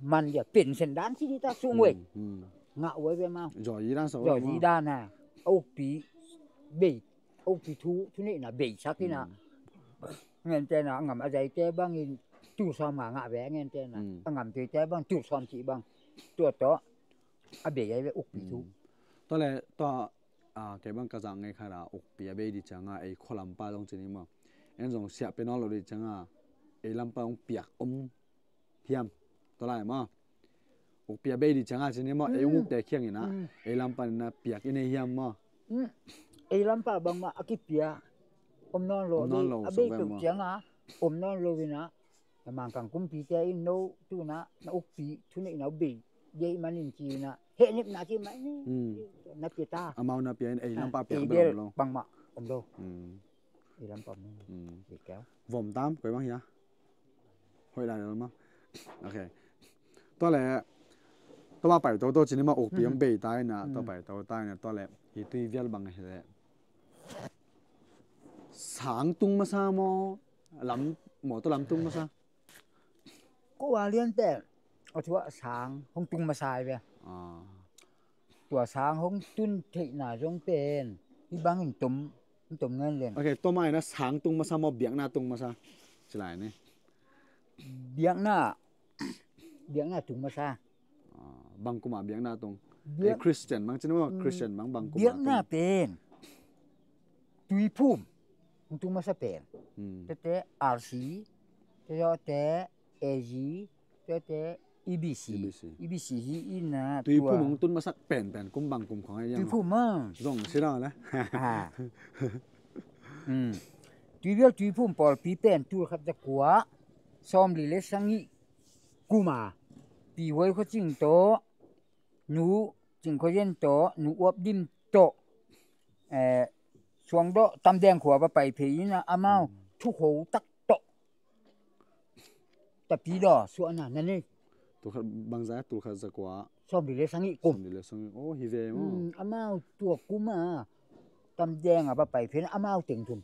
man dia pension dan ci dita sung wei. Hmm, hmm. Ngah wei ve mau. Zaw yi dan sa wei mau. Zaw yi dan a. A ukpi bei, a ukpi thu, thu neihna bei sak in a. Hmm. Ngente na a ngam a zaite bangin tul sawm nga ngah ve ngente na. Hmm. A ngam tuite bang tul sawm cih bang. Tua tawh a bei ai ve ukpi thu. Hmm. Tua le tua, ah, kei bang ka zak ngei khat a ukpi a bei di cianga ei khualampa zong ci ni maw. En zong siah pe nawn lo di cianga ei lampa zong piak om hiam. Tua lai maw. Ukpi a bei di cianga ci ni maw. Ei ung ukte khiang ina. Mm. Ei lampa ina piak i nei hiam maw. Mm. Ei lampa bangmah a kipia om nawn lo. Om nawn lo, a bei peuh cianga om nawn lo ina. Mangkang kumpite in no tuna na ukpi thuneihna uh bei dia i manin ci na hehnepna ci mah ni. Hmm. Na pia ta. Amau na pia in ei lampa piak bel om lo. Bangmah om lo. Hmm. Ei lampa om lo. Hmm. Bei keu. Vom tam koi bang hia. Hoih lai lo ma. Ok. Tua le tua ma pai toto ci ni ma ukpi om bei ta ina tua pai toto ta ina tua le hi tui vial bang hi le. Sang tung masa maw lam maw tua lam tung masa. Ko a lian pen a tua sang hong tung masa ai ve. Ah. Tua sang hong tun theihna zong pen hi bangin tom, tom ngen leng. Ok, tua ma ina sang tung masa maw biakna tung masa. Ci lai ni. Biakna, biakna tung masa. Ah, bang kuma biakna tung. Biak- eh, Christian bang ci ni maw Christian bang bang kuma biakna tung. Pen. Tuiphum. Tung masa pen. Hmm. Tete R C, tete A G, tete E B C. E B C. E B C hi ina. Tuiphum tua. Hong tun masak penpen kum bang kum khong ai yang. Tuiphum ma. Zong si dang le. Ah. Hmm. Tuivial Tuiphum pawlpi pen tul khat za kua sawm li le sangih kuma. Pi Huai Khua Cing tawh. Nu Cing Khua Yen tawh, Nu Uap Dim tawh. Eh, Suangdawh Tamdeng khua va pai phei ina amau. Hmm. Thukho tak tawh. Tapi daw suahna na nei. Tul khat bangza tul khat za kua. Sawm li le sangih kum. Sawm li le sangih. Oh, hi ve maw. Hmm, amau tua kuma. Tamdeng a va pai phei ina amau teng thum.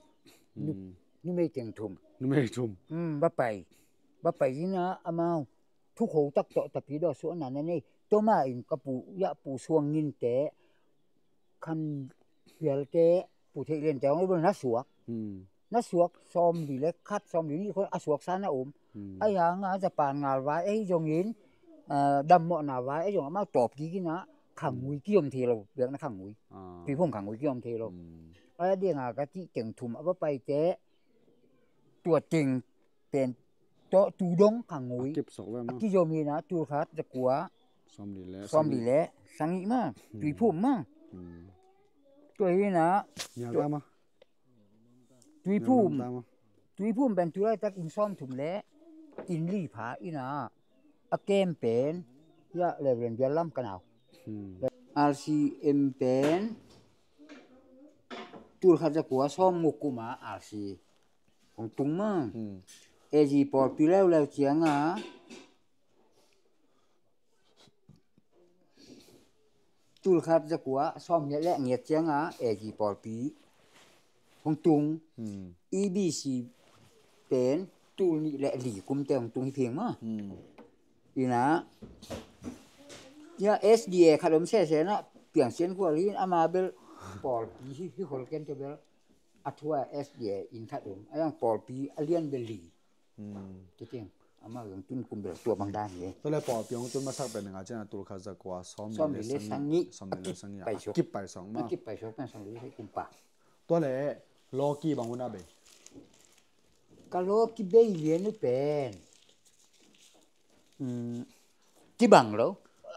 Nu, hmm. Numei teng thum. Numei thum. Hmm, va pai. Va pai ina amau. Thukho tak tawh tapi daw suahna na nei. Tua ma in ka pu, ya pu Suang Ngin te, Khan Pial te, Pu Theih Lian te, hong na suak. Hmm. Na suak sawm li le khat, sawm li nih khong a suak sa na om. Hmm. Ai hang a Japan ngal vai, ei zongin, ah, dammawhna vai, ei zong amau tawp kik ina, khangngui kiom thei lo, biakna khangngui. Ah. Tuiphum khangngui kiom thei lo. Hmm. Ai a ding a ka cih teng thum a va pai te, tua teng pen tawh tu dong khangngui. A kip sok ve maw. A kizom hi na tul khat za kua. Sawm li le. Sawm li le. Sangih maw. Hmm. Tuiphum maw. Hmm. Tua hi na. Nial ta maw. Tuiphum. Nial ta maw. Tuiphum pen tu laitak inn sawm thum le inn li pha ina. A kem pen. Ya Reverend Bial Lam ka nau. Hmm. R C M pen. Tul khat za kua sawm nguk kuma R C. Hong tung ma. Hmm. A G pawlpi leuleu cianga. Tul khat za kua sawm ngiat le ngiat cianga A G pawlpi. Hong tung. Hmm. E B C pen tul nih le li kumte hong tung hi phing ma. Hmm. Ina. Ya S D A khat om sese na piang sian kual hi ama bel pawlpi hi, hi khol ken te bel. A thu a S D A inn khat om. A yang pawlpi a lian bel li. Hmm. Te tiang. Ama yang tun kum bel tua bang dan ye. Tua le pawlpi hong tun masak pen nga cian a tul khat za kua sawm li le sangih. Sawm li le sangih. A kip pai sok ma. A kip pai sok pen sawm li le sangih kum pa. Tua le lawki bang hun a bei. Ka lawki bei lian uh pen. Hmm. Kibang lo.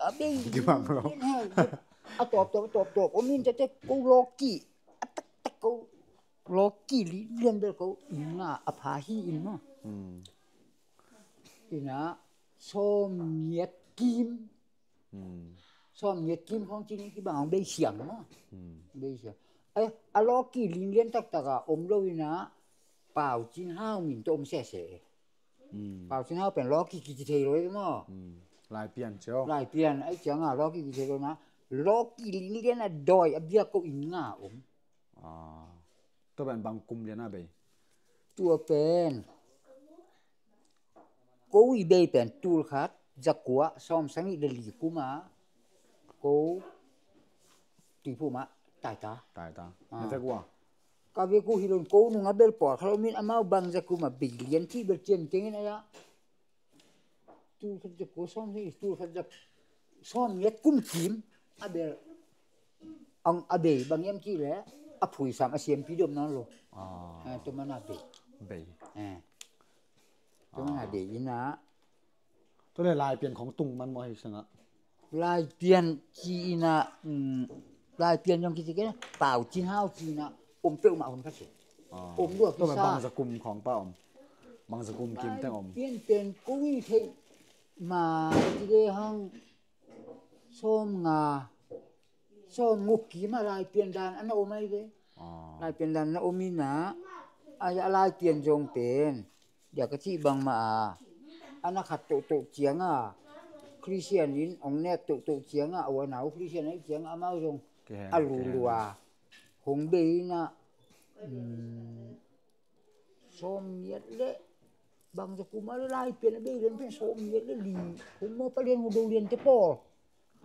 A bei. Kibang lo. A tawp tawp tawp tawp. Om in tete ko lawki. A tak tak ko lawki li lian bel ko inn nga a pha hi in ma. Hmm. Ina sawm ngiat kim. Hmm. Sawm ngiat kim khong cin kibang hong bei siang ma. Hmm. Bei siang. Ai, a lawki li lian tak tak a om lo ina Pau Cin Hau min tawh om sese. Hmm. Pau Cin Hau pen lawki kici thei lo e maw. Hmm. Lai pian cio. Lai pian ai cianga lawki kici thei lo na. Lawki li lian a dawi a biak ko inn nga om. Ah. Tua pen bang kum lian a bei? Tua pen ko i bei pen tul khat za kua sawm sagih le li kum a ko Tuiphum ah taita. Taita. Ah. Na vek uh a? Ka vek uh hi lo in ko nung a bel pawl kha lo min amau bang za kum a bei lian cih bel cian keng in a ya. Tul khat za kua sawm sagih, tul khat za sawm giat kum kim a bel ang a bei bang hiam cih leh a phuisam a siampi dom nawn lo. Ah. Eh, tua man a bei. Bei. Eh. Tua man a bei in a. Tua leh Laipian khong tung man maw hi sangah? Laipian ci in a, um, Laipian zong kici kei na, Pau Cin Hau ci in a om peuhmah hun khat si. Ah. Om lua kisa. Tua bang za kum khong pa om? Bang za kum kim teng om? Laipian pen ko i theih ma ci le hang sawm nga, sawm guk kim a Laipian dan a na om ahi ve. Ah. Laipian dan na om in a, a, a Laipian zong pen dia ka cih bangmah a, a na khat tohtoh ciang a, Khristian in hong nek tohtoh ciang a, a ua nau Khristian ahi ciang a, amau zong a lulua hong bei in a, um, sawm giat le bang za kum a le Laipian a bei lian pen sawm giat le li. Hong mawh palian hu do lian te pawl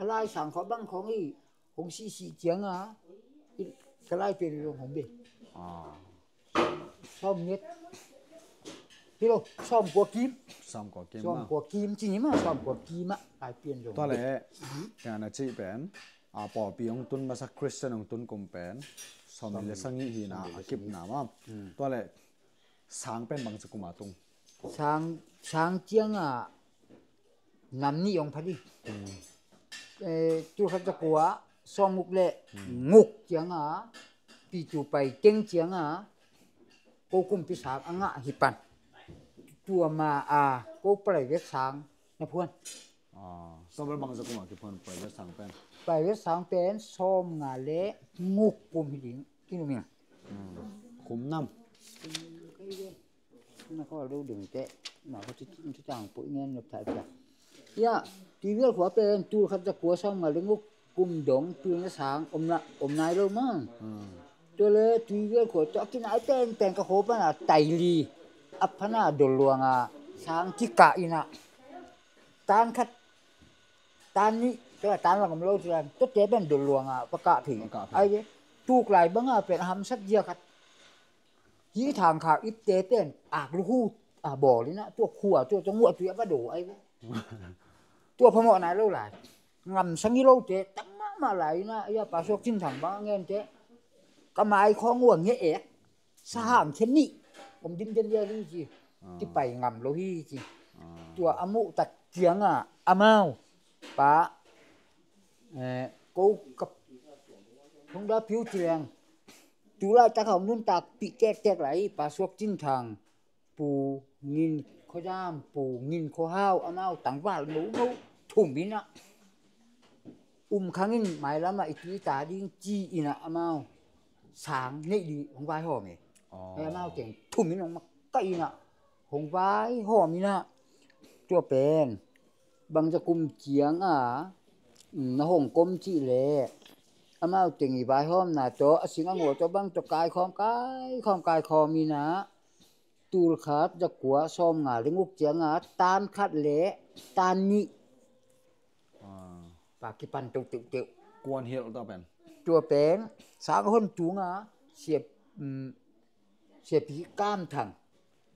a Lai Sang khawng bang khawng i hong sihsih ciang a, i, ka Laipian zong hong bei. Ah. Sawm giat. Hi lo, sawm kua kim. Sawm kua kim. Sawm kua kim ci ni ma, sawm kua kim a Laipian zong. Tua leh, ka na cih pen a, pawlpi hong tun masa, Khristian hong tun kum pen sawm le sagih hi na, a kipna ma. Hmm. Tua leh sang pen bang za kum a tung? Sang, sang ciang a nam nih hong pha ding. Hmm. Eh, tul khat za kua sawm guk le guk ciang a, Pitu pai teng ciang a, ko kumpi sang a ngah hi pan. Tua ma a ko private sang na phuan. Ah, tua bel bang za kum a kiphuan private sang pen? Private sang pen sawm nga le guk kum hi ding. Kinu ming. Hmm. Kum nam. Na ko lo ding te. Na ko ti ti tang po ngen no ta ta. Ya, Tuivial khua pen tul khat za kua sawm nga le guk kum dong tul na sang om na, om nai lo mang. Hmm. Tua leh Tuivial khua tua kinai pen pen ka kho pan a tai li a phan a dol luang a sang kikah in a tan khat, tan nih, tua tan lang om lo tua, tua te pen dol luang a pakah thei. Pakah thei. Ai ve, tuk lai bang a pen a hamsat zia khat. Hi thang khak ipte pen ak lu hu a bawl in a, tua khua tua tua nguah tui a va do ai ve. Tua phamawh nai lo lai. Ngam sang i lo te tam mahmah lai in a, ya Pa Suak Cin Thang bang a ngen te. Ka mai khawng ua nge ek. Sahang khen nih. Om dim den dia li ci. Ah. Kipai ngam lo hi ci. Ah. Tua a muh tak ciang a amau pa, eh, ko ka hong da piu ci leng. Tu laitak a hong nuntak pih tektek lai, Pa Suak Cin Thang, Pu Ngin Khua Zam, Pu Ngin Khua Hau, amau tangval nono thum in a, um khang in mailam ah i tu i ta ding ci in a amau sang neih ding hong vaihawm e. Oh. Amau teng thum in hong makaih in a hong vaihawm in a, tua pen bang za kum ciang a na hong kom cih leh amau teng i vaihawmna tawh a sing a ngaw tawh bang tawh kaikhawm, kaikhawm, kaikhawm in a, tul khat za kua sawm nga le guk ciang a tan khat le tan nih. Ah. Pa kipan to teuhteuh. Kuan hilh tua pen? Tua pen sang hon tung a sia, um, Siapi Kam Thang.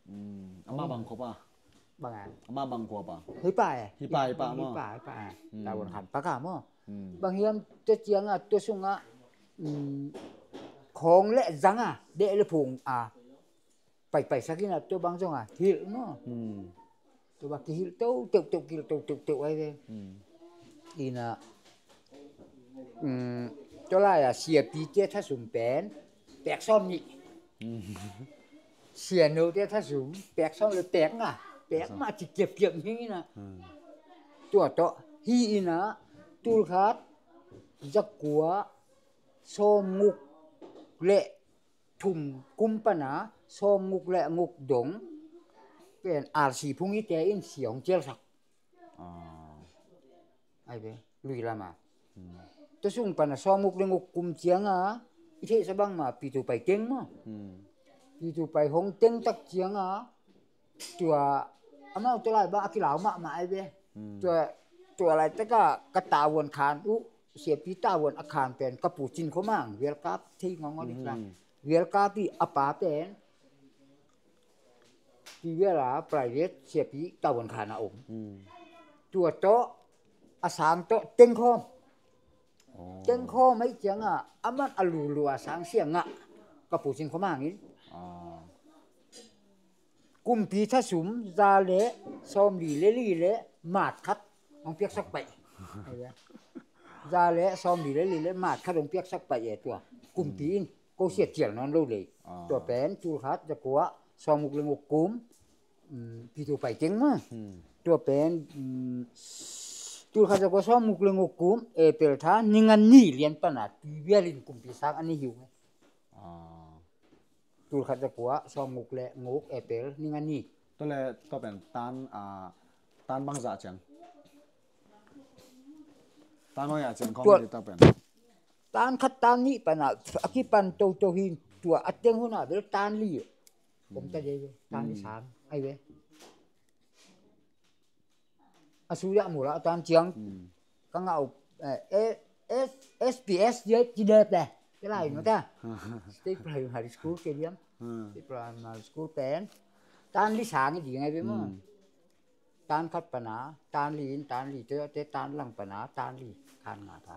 Hmm. Amah bang khua pa? Bang a? Amah bang khua pa? Hi pa e. Hi pa, hi pa maw? Hi pa, hi pa e. Hmm. Tawon khan pa ka maw? Hmm. Bang hiam tua ciang a tua sung a, um, khawng le zang a, deh le phung a paipai sak in a tua bang zong a hilh maw? Hmm. Tua bang kihilh to teuhteuh, kihilh to teuhteuh ai ve. Hmm. In a, um, tua lai a siapi te thasum pen pek sawm nih. Hmm. Siano te thasum pek sawm le pek nga, pek nga ci kiapkiap hi in a. Hmm. Tua tawh hi in a, tul khat za kua sawm guk le thum kum pan a sawm guk le guk dong pen R C Phung i te in sia hong cialsak. Ah. Ai ve, lui lam a. Hmm. Tua sung pan a sawm guk le guk kum ciang a i theihsa bangmah Pi Tupai teng maw. Pi Tupai hong teng tak ciangah tua amau tua lai bang a kilau mahmah ai ve. Tua, tua laitakah ka tavuan khan uh, siapi tavuan a khan pen ka pu Cin Khua Mang, World Cup thei ngawngawn i tla. World Cup i a pa pen Pi World a private siapi tavuan khan a om. Tua tawh a sang tawh tengkhawm. Tengkhawm ahi ciangah aman a lulu a sang siangah ka pu Cin Khua Mang in kumpi thasum za le sawmli le li le maat khat hong piaksak paih. Za le sawmli le li le maat khat hong piaksak paih e tua. Kumpi in ko siat cial nawn lo lei. Tua pen tul khat za kua sawmguk le guk kum Pi Tupai teng maw. Tua pen tul khat za kua sawmguk le guk kum April tha ni nga ni lian pana Pi World in kumpi sang a nei hi uh. Tul khat za kua sawmguk le guk April ni nga ni. Tua le tua pen tan, tan bangzah ciang? Tan bangzah ciang khawng tua pen? Tan khat tan nih pana a kipan toto hi. Tua a teng hunah bel tan li om ta dei ve. Tan li sang ai ve. A suya mula a tan ciang ka ngah uh, eh, eh, S- SBS dia tidak deh. Kelain mata State Primary School ke diam. State Primary School pen tan li sang i ding ai ve maw. Tan khat pana tan li in tan li te te tan lang pana tan li khan nga ta.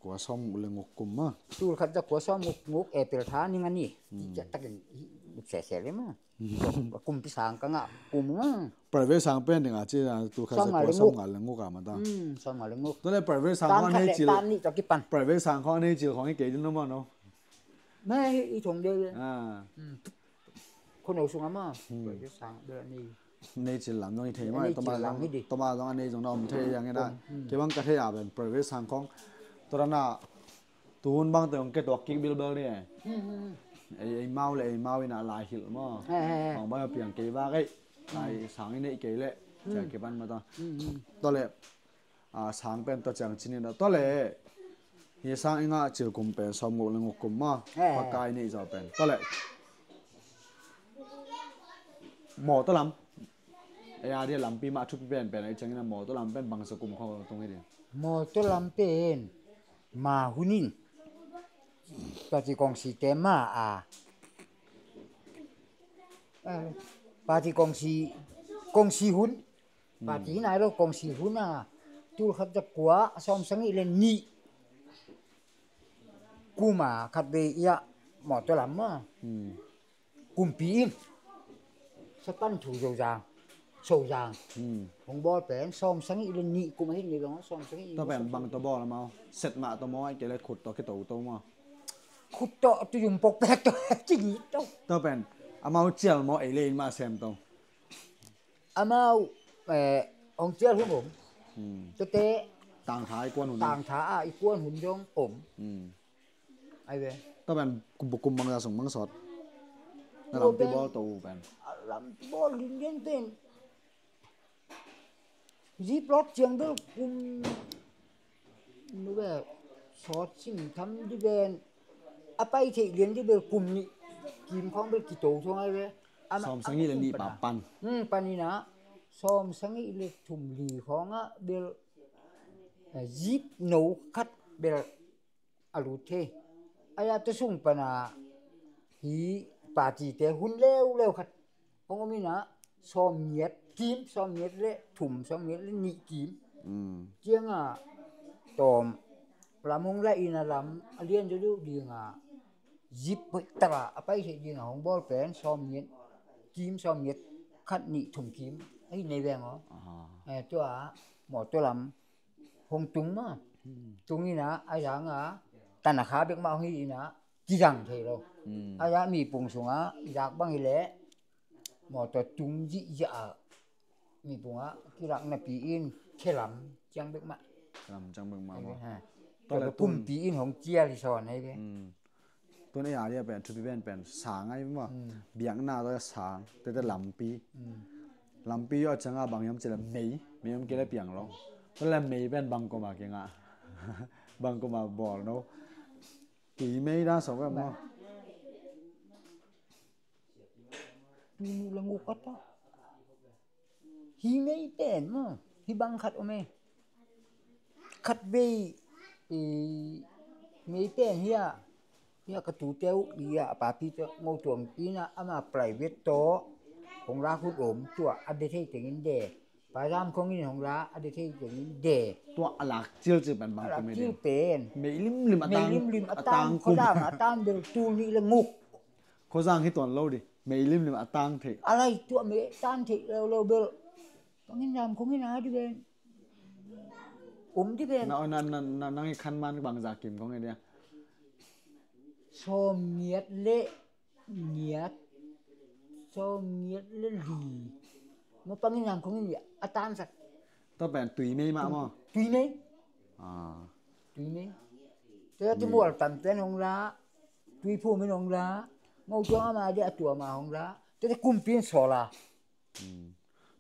Kua sawm le nguk kum ma. Tul khat za kua sawm nguk nguk April tha ni nga ni. Ciat takin sese le ma. Kumpi sang ka ngah kum ma. Private sang pen ding a ci a tul khat za kua sawm nga le nguk a ma ta. Sawm nga le nguk. Tua le private sang kong a nei cil. Tan ni ta kipan. Private sang kong a nei cil kong i kei din no ma no. Ma i thong de. Khonau sungah ma. Private sang bel a nei. Nei cil lam zong i thei ma. Toma zong a nei zong na om thei yang ina. Kei bang ka thei a ben private sang khong. Tua dana tuhun bang te ong ke tuak kik bilbel ni. Ei mau le ei mau ina lai hilh ma. Bang bang a piang kei vak ei. Lai sang i nei kei le. Cia kei ban ma ta. Tua le sang pen tua ciang cinin a tua le hi sang i ngah cil kum pen sawm nguk le nguk kum ma. Pakai nih zaw pen tua le mawtaw lam. Ei a dia lampi mah thupi pen pen ei ciangin a mawtaw lam pen bangsa kum khawng tung hi din? Mawtaw lam pen ma hunin pati kongsi te ma a pati kongsi kongsi hun Pati hi nai lo kongsi hun a tul khat za kua sawm sagih le nih kuma khat vei ia mawtaw lam ma kumpi in sapan thu zozang sozang hong bawl pen sawm sagih le nih kum ahi ni zong sawm sagih. Tua pen bang tua bawl amau set mah tua maw ai kei le khut tua kei tua tua maw? Khut tua tu yung pok pek tua ci ni tua. Tua pen amau cial maw ei le in mah sem tua. Amau hong cial hun om. Tete tangtha i kuan hun tangtha a i kuan hun zong om. Ai ve. Tua pen kum bang za sung bang sawt na lampi bawl to u pen. Lampi bawl lin gen pen zip lot ciang bel kum nu ve sawt sim tham di ven a pai theih lian di bel kum nih kim khawng bel kito thong ai ve. Sawm sagih le nih pa pan. Pan ina sawm sagih le thum li khawngah bel zip no khat bel a lut thei. Ai a tua sung pana hi party te hun leuleu khat hong om ina sawm ngiat kim sawm ngiat le thum sawm ngiat le nih kim. Cianga tawm lam hong la ina lam a lian deuhdeuh dinga zip hoih tara a pai thei dinga hong bawl pen sawm ngiat kim sawm ngiat khat nih thum kim ahi nei veng aw. Tua mawtaw lam hong tung ma. Tung ina a zanga tanakha bek mah hong hi ina kizang thei lo. A za mipung sungah zak bang hileh mawtaw tung zihziah a mipung ah kilak napi in khelam ciang bek mah. Khelam ciang bek mah. Tua kumpi in hong cial hi sawn ahi ve. Tun ei a dia pen thupi pen pen sang ai maw? Biakna tawh sang tete lampi. Lampi yawh cianga bang yam cila mei mei yam kila piang lo. Tun la mei pen bang koma kinga. Bang kuma bawl no. Tui mei da sawk em maw? Tui nih le nguk a ta. Hi mei pen maw? Hi bang khat om e. Khat vei, i, mei pen hi a. Hi a ka tute uh, hi a, a papi te Ngo Tuang ina ama private tawh hong la khut om tua a de thei tengin de. Pa Zam Khong in hong la a de thei tengin de. Tua a lak cilcil pen bang a lak cil pen. Mei limlim a tang. Mei limlim a tang, kum. Khuazang a tang bel tul nih le nguk. Khuazang hi tuan lo di. Mei limlim a tang thei. A lai tua mei tang thei lo lo bel. Pangin Zam Khong in a di ben. Um di ben. Na, na, na, na, nang i khan man bang za kim kong e dia. Sawm ngiat le ngiat, sawm ngiat le li. Ma pangin Zam Khong in a tansak. Tua pen tui mei mah maw? Tui mei. Ah. Tui mei. Tua ti mual tam ten hong la. Tui phu min hong la. Ngo Tuang ama dia tua ma hong la. Tua ti kumpi in sawl a.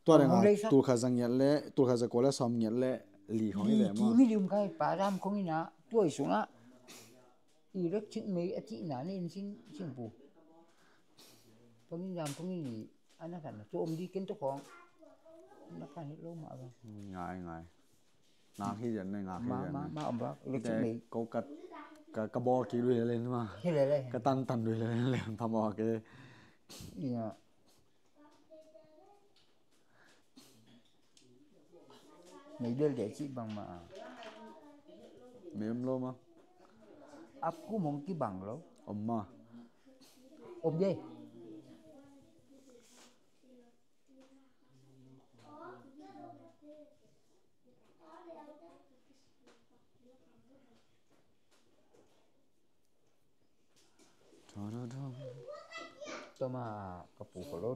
Tua dang a tul khat za ngiat le, tul khat za kua le sawm ngiat le li khong i ve maw? Ti mi lium khai pa Zam Khong in a tua i sung a. I lek cik mei a cihna nei in sin, sin pu. Pangin Zam Khong in i a na khan na tua om di ken tua khong. A na khan hi lo ma ba. Ngai, ngai. Ngak hi dian nei, ngak hi dian nei. Ma, ma, ma om ba. Lek cik mei. Ko ka, ka, ka bawl kik lui le ma. Hi le le. Ka tan tan lui le le pha maw ke. Ia. Mei bel de cih bang ma. Mei om lo ma. Ap kum hong kibang lo. Om ma. Om de. Tama ka pu ko lo.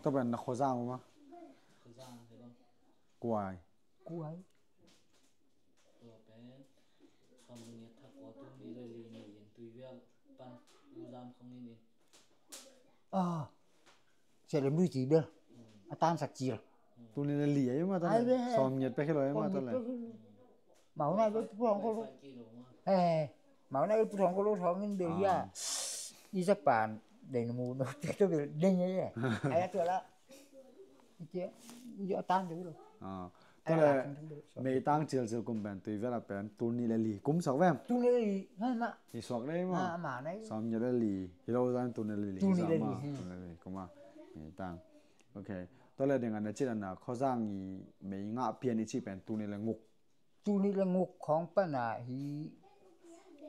Tua pen na Khuazang ma? Khuazang hi lo. Kuai. Kuai. Tua pen sawm ngiat thak kua tul nih le li ni in tui vial pan U Zam Khong in in. Ah. Sia lem lui ci bel. A tansak cil. Tul nih le li ai ma ta le. Sawm ngiat pek hi lo ai ma ta le. Mau nai bel pu thong ko lo. Eh. Mau nai bel pu thong ko lo thong in bel ya. I sa pan dei na mu no te to bel dei nge. Ai a tua la. Tua a tang deuh lo. Ah. Tua le meitang cilcil kum pen tui vial a pen tul nih le li kum suak vem? Tul nih le li ngai mah. Hi suak dei mah. Ah, mah nai. Sawm ngiat le li. Hi lo zan tul nih le li. Tul nih le li. Tul nih le li kum a meitang. Ok. Tua le ding a na cih a na Khuazang i mei ngah pian i cih pen tul nih le nguk. Tul nih le nguk khawng pan a hi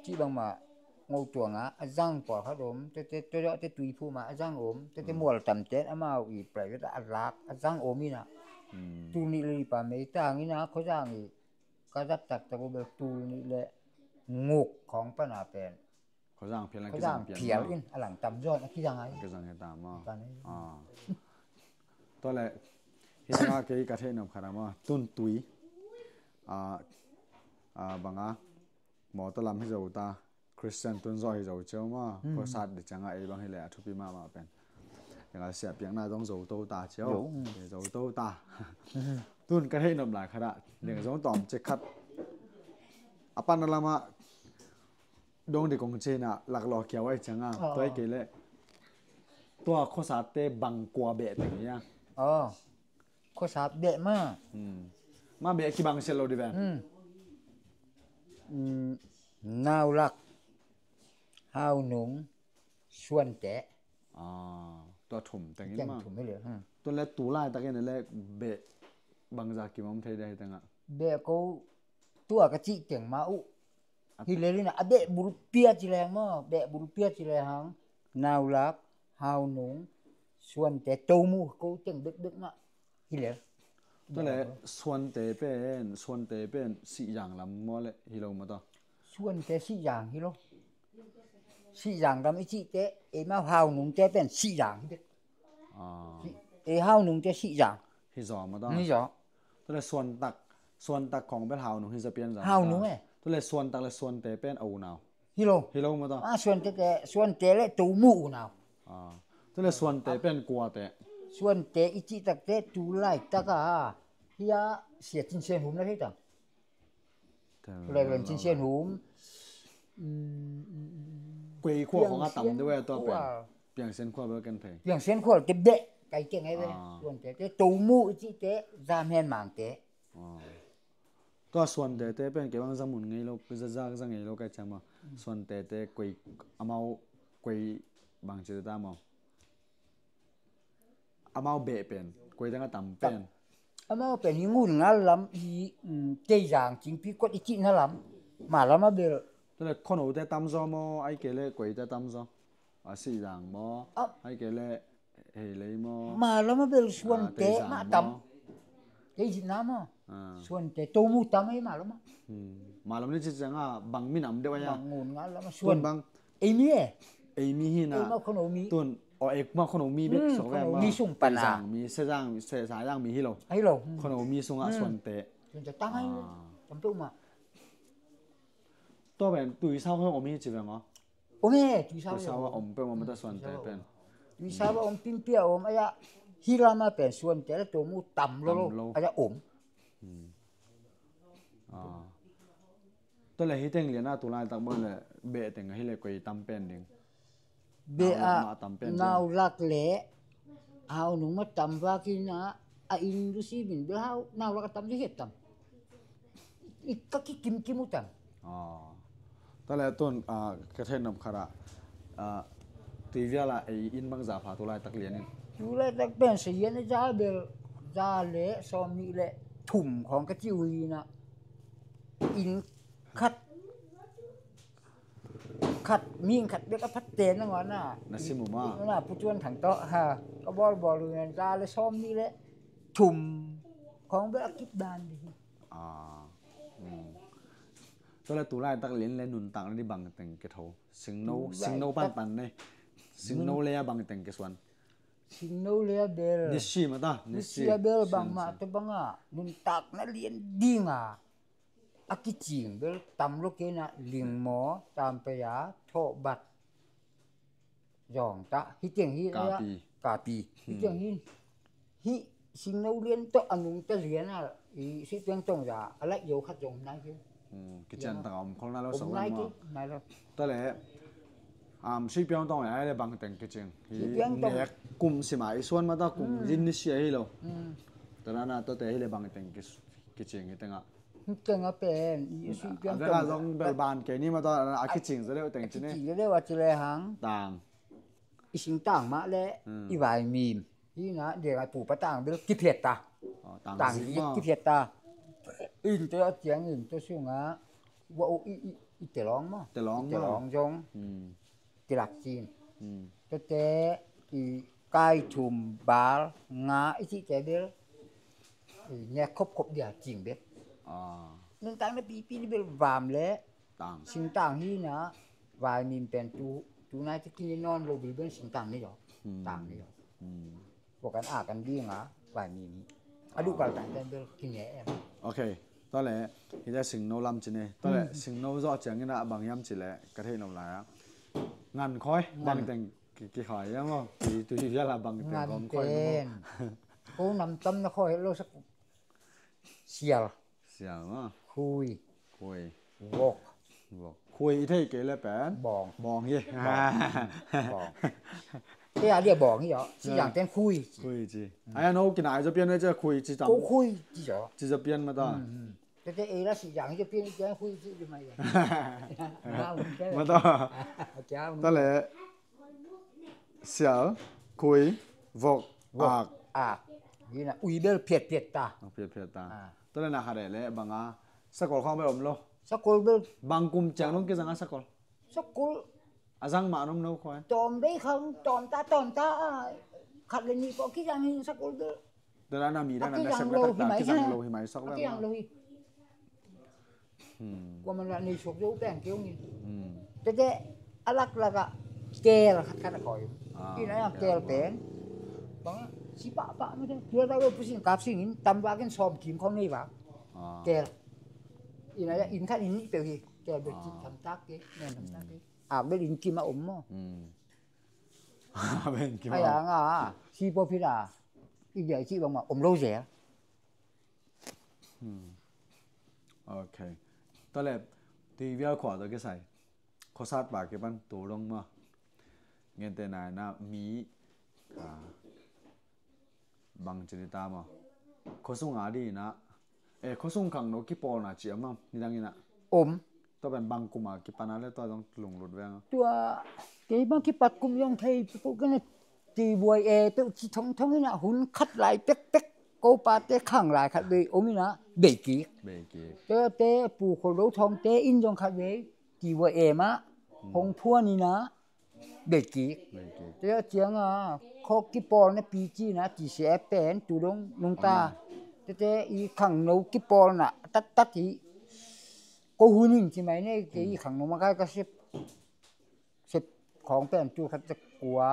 cih bangmah Ngo Tuang ah a zang pawlkhat om, tete, tete, tete Tuiphum ah a zang om, tete Mualtamten amau i private ah a lak a zang om in ah. Tul nih le li pa meitang in ah Khuazang i ka zat taktak uh bel tul nih le nguk khawng pan a pen Khuazang phial in a kizang phial maw? Phial in a lang tam zawn a kizang a hi. A kizang hi ta maw? Pan hi. Ah. Tua le hi nga kei ka theih nop khat a maw? Tun tui. Ah, ah, bang a mawtaw lam hi zo ta. Christian tun zawh hi zo cio maw? Khuasat di ciang a ei bang hi le a thupi mahmah pen. Deng a siah piakna zong zo to ta cio. Zo. Zo to ta. Tun ka theih nop lai khat ah deng zong tawm cik khat. A pan a lam ah dong di kong cina laklawh kiau ai cianga tua i kei leh tua khuasatte bang kua beh teng ia. Khuasat beh ma. Ma beh kibang siat lo di ven. Naulak, Haunung, Suante. Tua thum tengin ma. Tua le tu laitakin le beh bangza kimawm thei dia hi tengah. Beh ko tua ka cih teng ma uh. Hi lel in a beh bulpia ci leng maw, beh bulpia ci leng hang, Naulak, Haunung, Suante, Tomu ko teng bekbek mah. Hi lel. Tua le Suante pen, Suante pen Sihzang lam maw le hi lo maw ta? Suante Sihzang hi lo. Sihzang lam i cihte, ei mau Haunungte pen Sihzang hi bek. Ei Haunungte Sihzang. Hi zaw maw ta? Hi zaw. Tua le Suantak, Suantak khong bel Haunung hi zaw pian zang. Haunung e. Tua le Suantak le Suante pen a unau hi lo. Hi lo maw ta? Ah, Suante te, Suante le Tomu unau. Ah. Tua le Suante pen kuate? Suante i cih takte tu laitaka hia Sia Cin Sian Hum na thei tang. Tua le Cin Sian Hum. Kuei khua khong a tam deuh e tua pen. Piang Sian khua bel ken thei. Piang Sian khua te beh kai keng ai ve. Ah. Suante te Tomu i cih te Zam Hen Mang te. Ah. Tua Suante te pen kei bang za mun ngei lo, za, za, za ngei lo kai ciang maw. Suante te kuei amau kuei bang ci ta maw. Amau beh pen kuei teng a tam pen. Amau pen hi Ngun Ngal lam hi, um, Teizang Cingpi Kuat i cihna lam. Ma lam a bel. Tua le Khono te tam zaw maw, ai kei le kuei te tam zaw. A Sihzang maw, ai kei le Heilei maw? Ma lam a bel Suante ma tam. Kei zitna maw? Suante Tomu tam ei ma lam a. Ma lam ni ci ciang a bang minam deuh ai a. Bang Ngun Ngal lam a Suan bang. Ei mi e. Ei mi hi na. Ei ma Khono mi. Tun o ek ma Khono mi bek sok ve ma. Khono mi sung pan a. Zang mi, Se Zang mi, Se Zang mi hi lo. Hi lo. Khono mi sung a Suante. Suante tam ai tam tu ma. Tua pen Tuisau khong om hi ci ve maw. Om e, Tuisau a om pe maw, mata Suante pen. Tuisau a om, Pimpia om, aia hi lama pen Suante le Tomu tam lo lo, aia om. Tua le hi teng lian a tu laitak bang le beh teng a hi le koi tam pen ding. Beh a nau lak le hau nung ma tam vakin a, a in lu si min bel hau nau lak a tam di het tam. I ka ki kim kim utan. Tua le tun ka thei nop khat a tui vial a ei in bang za pha tu laitak lian in. Tu laitak pen sa yan a za bel za le sawm nih le thum khong ka ci uh hi na. In khat khat ming khat bek a phatte na ngawna. Na sim uh ma. Na putuan thang tawh ha ka bawlbawl uh nan za le sawm nih le thum khong bek a kip dan dih hi. Tua le tu laitak lian le nuntakna di bangteng ke tho. Singno, singno panpan nei. Singno le a bangteng ke suan. Singno le a bel nisi mata, nisi a bel bangmah tawh banga nuntakna lian dinga a kicing bel tam lo kena lingmaw, tampaya, thawhbat, zawngtah, hi tiang hi. Kapi. Hi tiang hi. Hi singno lian tawh a nungta lian a i sui piang tong za a laih zo khat zong nai hi. Kician taka om khol nai lo sa nai maw. Tua le sui piang tong ai le bangteng kicing hi. Nek kum sima i suan mata kum zin ni sia hi lo. Tua na tuate hi le bangteng kicing hi tenga. Teng a pen i sui piang tong a vela zong bel ban kei ni mata a kicing za leu teng cine. Kicing za leu a ci le hang tang. I singtang mah le i vaimim hi na, deng a pupa tang bel kiphiat ta. Tang hi kiphiat ta. In te a ciang in te sunga wa u i telawng maw? Telawng zong kilak cin. Tete i kai thum bal nga i cihte bel i nek khopkhop dia cing bek. Nuntak na pipi ni bel vam le singtang hi na, vaimim pen tu, tu nai te kini nawn lo bilbel singtang ni zaw. Tang ni zaw. Tua kan a kan dinga vaimim hi. A duh kaltang ten bel kine em. Ok. Tua le hita singno lam cine. Tua le singno zawh ciangin a bang hiam ci le ka theih no lai a ngan khoi bangteng kikhoi hiam aw? Tui vial a bangteng kong khoi hiam aw? Ko nam tam na khoi lo sak. Sial. Sial maw? Khui. Khui. Vok. Vok. Khui i thei kei le pen bawng. Bawng hi. Bawng. Te a dia bawng hi aw. Si yang ten khui. Khui ci. Ai a no kinai zo pian ve ci khui ci tam. Ko khui ci zo. Ci zo pian mata. Tete ei la si yang zo pian i pian khui ci di mai. Mata. Tale. Sial, khui, vok, ak. Ak. Hina ui bel phiatphiat ta. Phiatphiat ta. Tua le na khat le banga sakol khawng bel om lo. Sakol bel. Bang kum ciang nong kizanga sakol. Sakol. A zang mah nong no khawng. Tawm bei khawng tawm ta tawm ta. Khat le nih pawh kizang hin sakol bel. Tua dan a mi dan a nasep na taktak kizang lo hi mai sok ve. Kizang lo hi. Kua man la nei sok zo peng keu ngin. Tete a laklak ah kel khat khat a koi. Ina yang kel pen bang si pahpah mate. Tua ta lo pusin kap singin tam vakin sawm kim khawng nei vak. Kel. Inn a, inn khat inn nih peuh hi. Tua bel cih thamtak kei, nen thamtak kei. Ak bel inn kim a om maw. Ai a nga, si pawh phit a, i biak cih bangmah om lo zel. Ok. Tua leh, tui vial khua tawh kisai, khuasat pa kipan tu dong maw. Gentehna in ah mi, ah, bang ci ni ta maw. Khuasung a ding in ah, eh, khuasung khangno kipawlna ci a maw, nidang in ah. Om. Tua pen bang kum a kipan a leh tua zong lunglut veng a. Tua, kei bang kipat kum zong thei peuh ka na ti buai e peuh ci thongthong in ah hun khat lai pekpek ko pate khang lai khat vei om in ah bei kik. Bei kik. Tua te Pu Khualdo Thawngte in zong khat vei ti buai e mah hong phuan in ah bei kik. Bei kik. Tua ciang a, khua kipawlna pi ci in ah T C F pen tu dong nungta. Tete i khangno kipawlna taktak hi. Ko hun in ci mai ne, kei i khangno makai ka sep, sep khawng pen tul khat za kua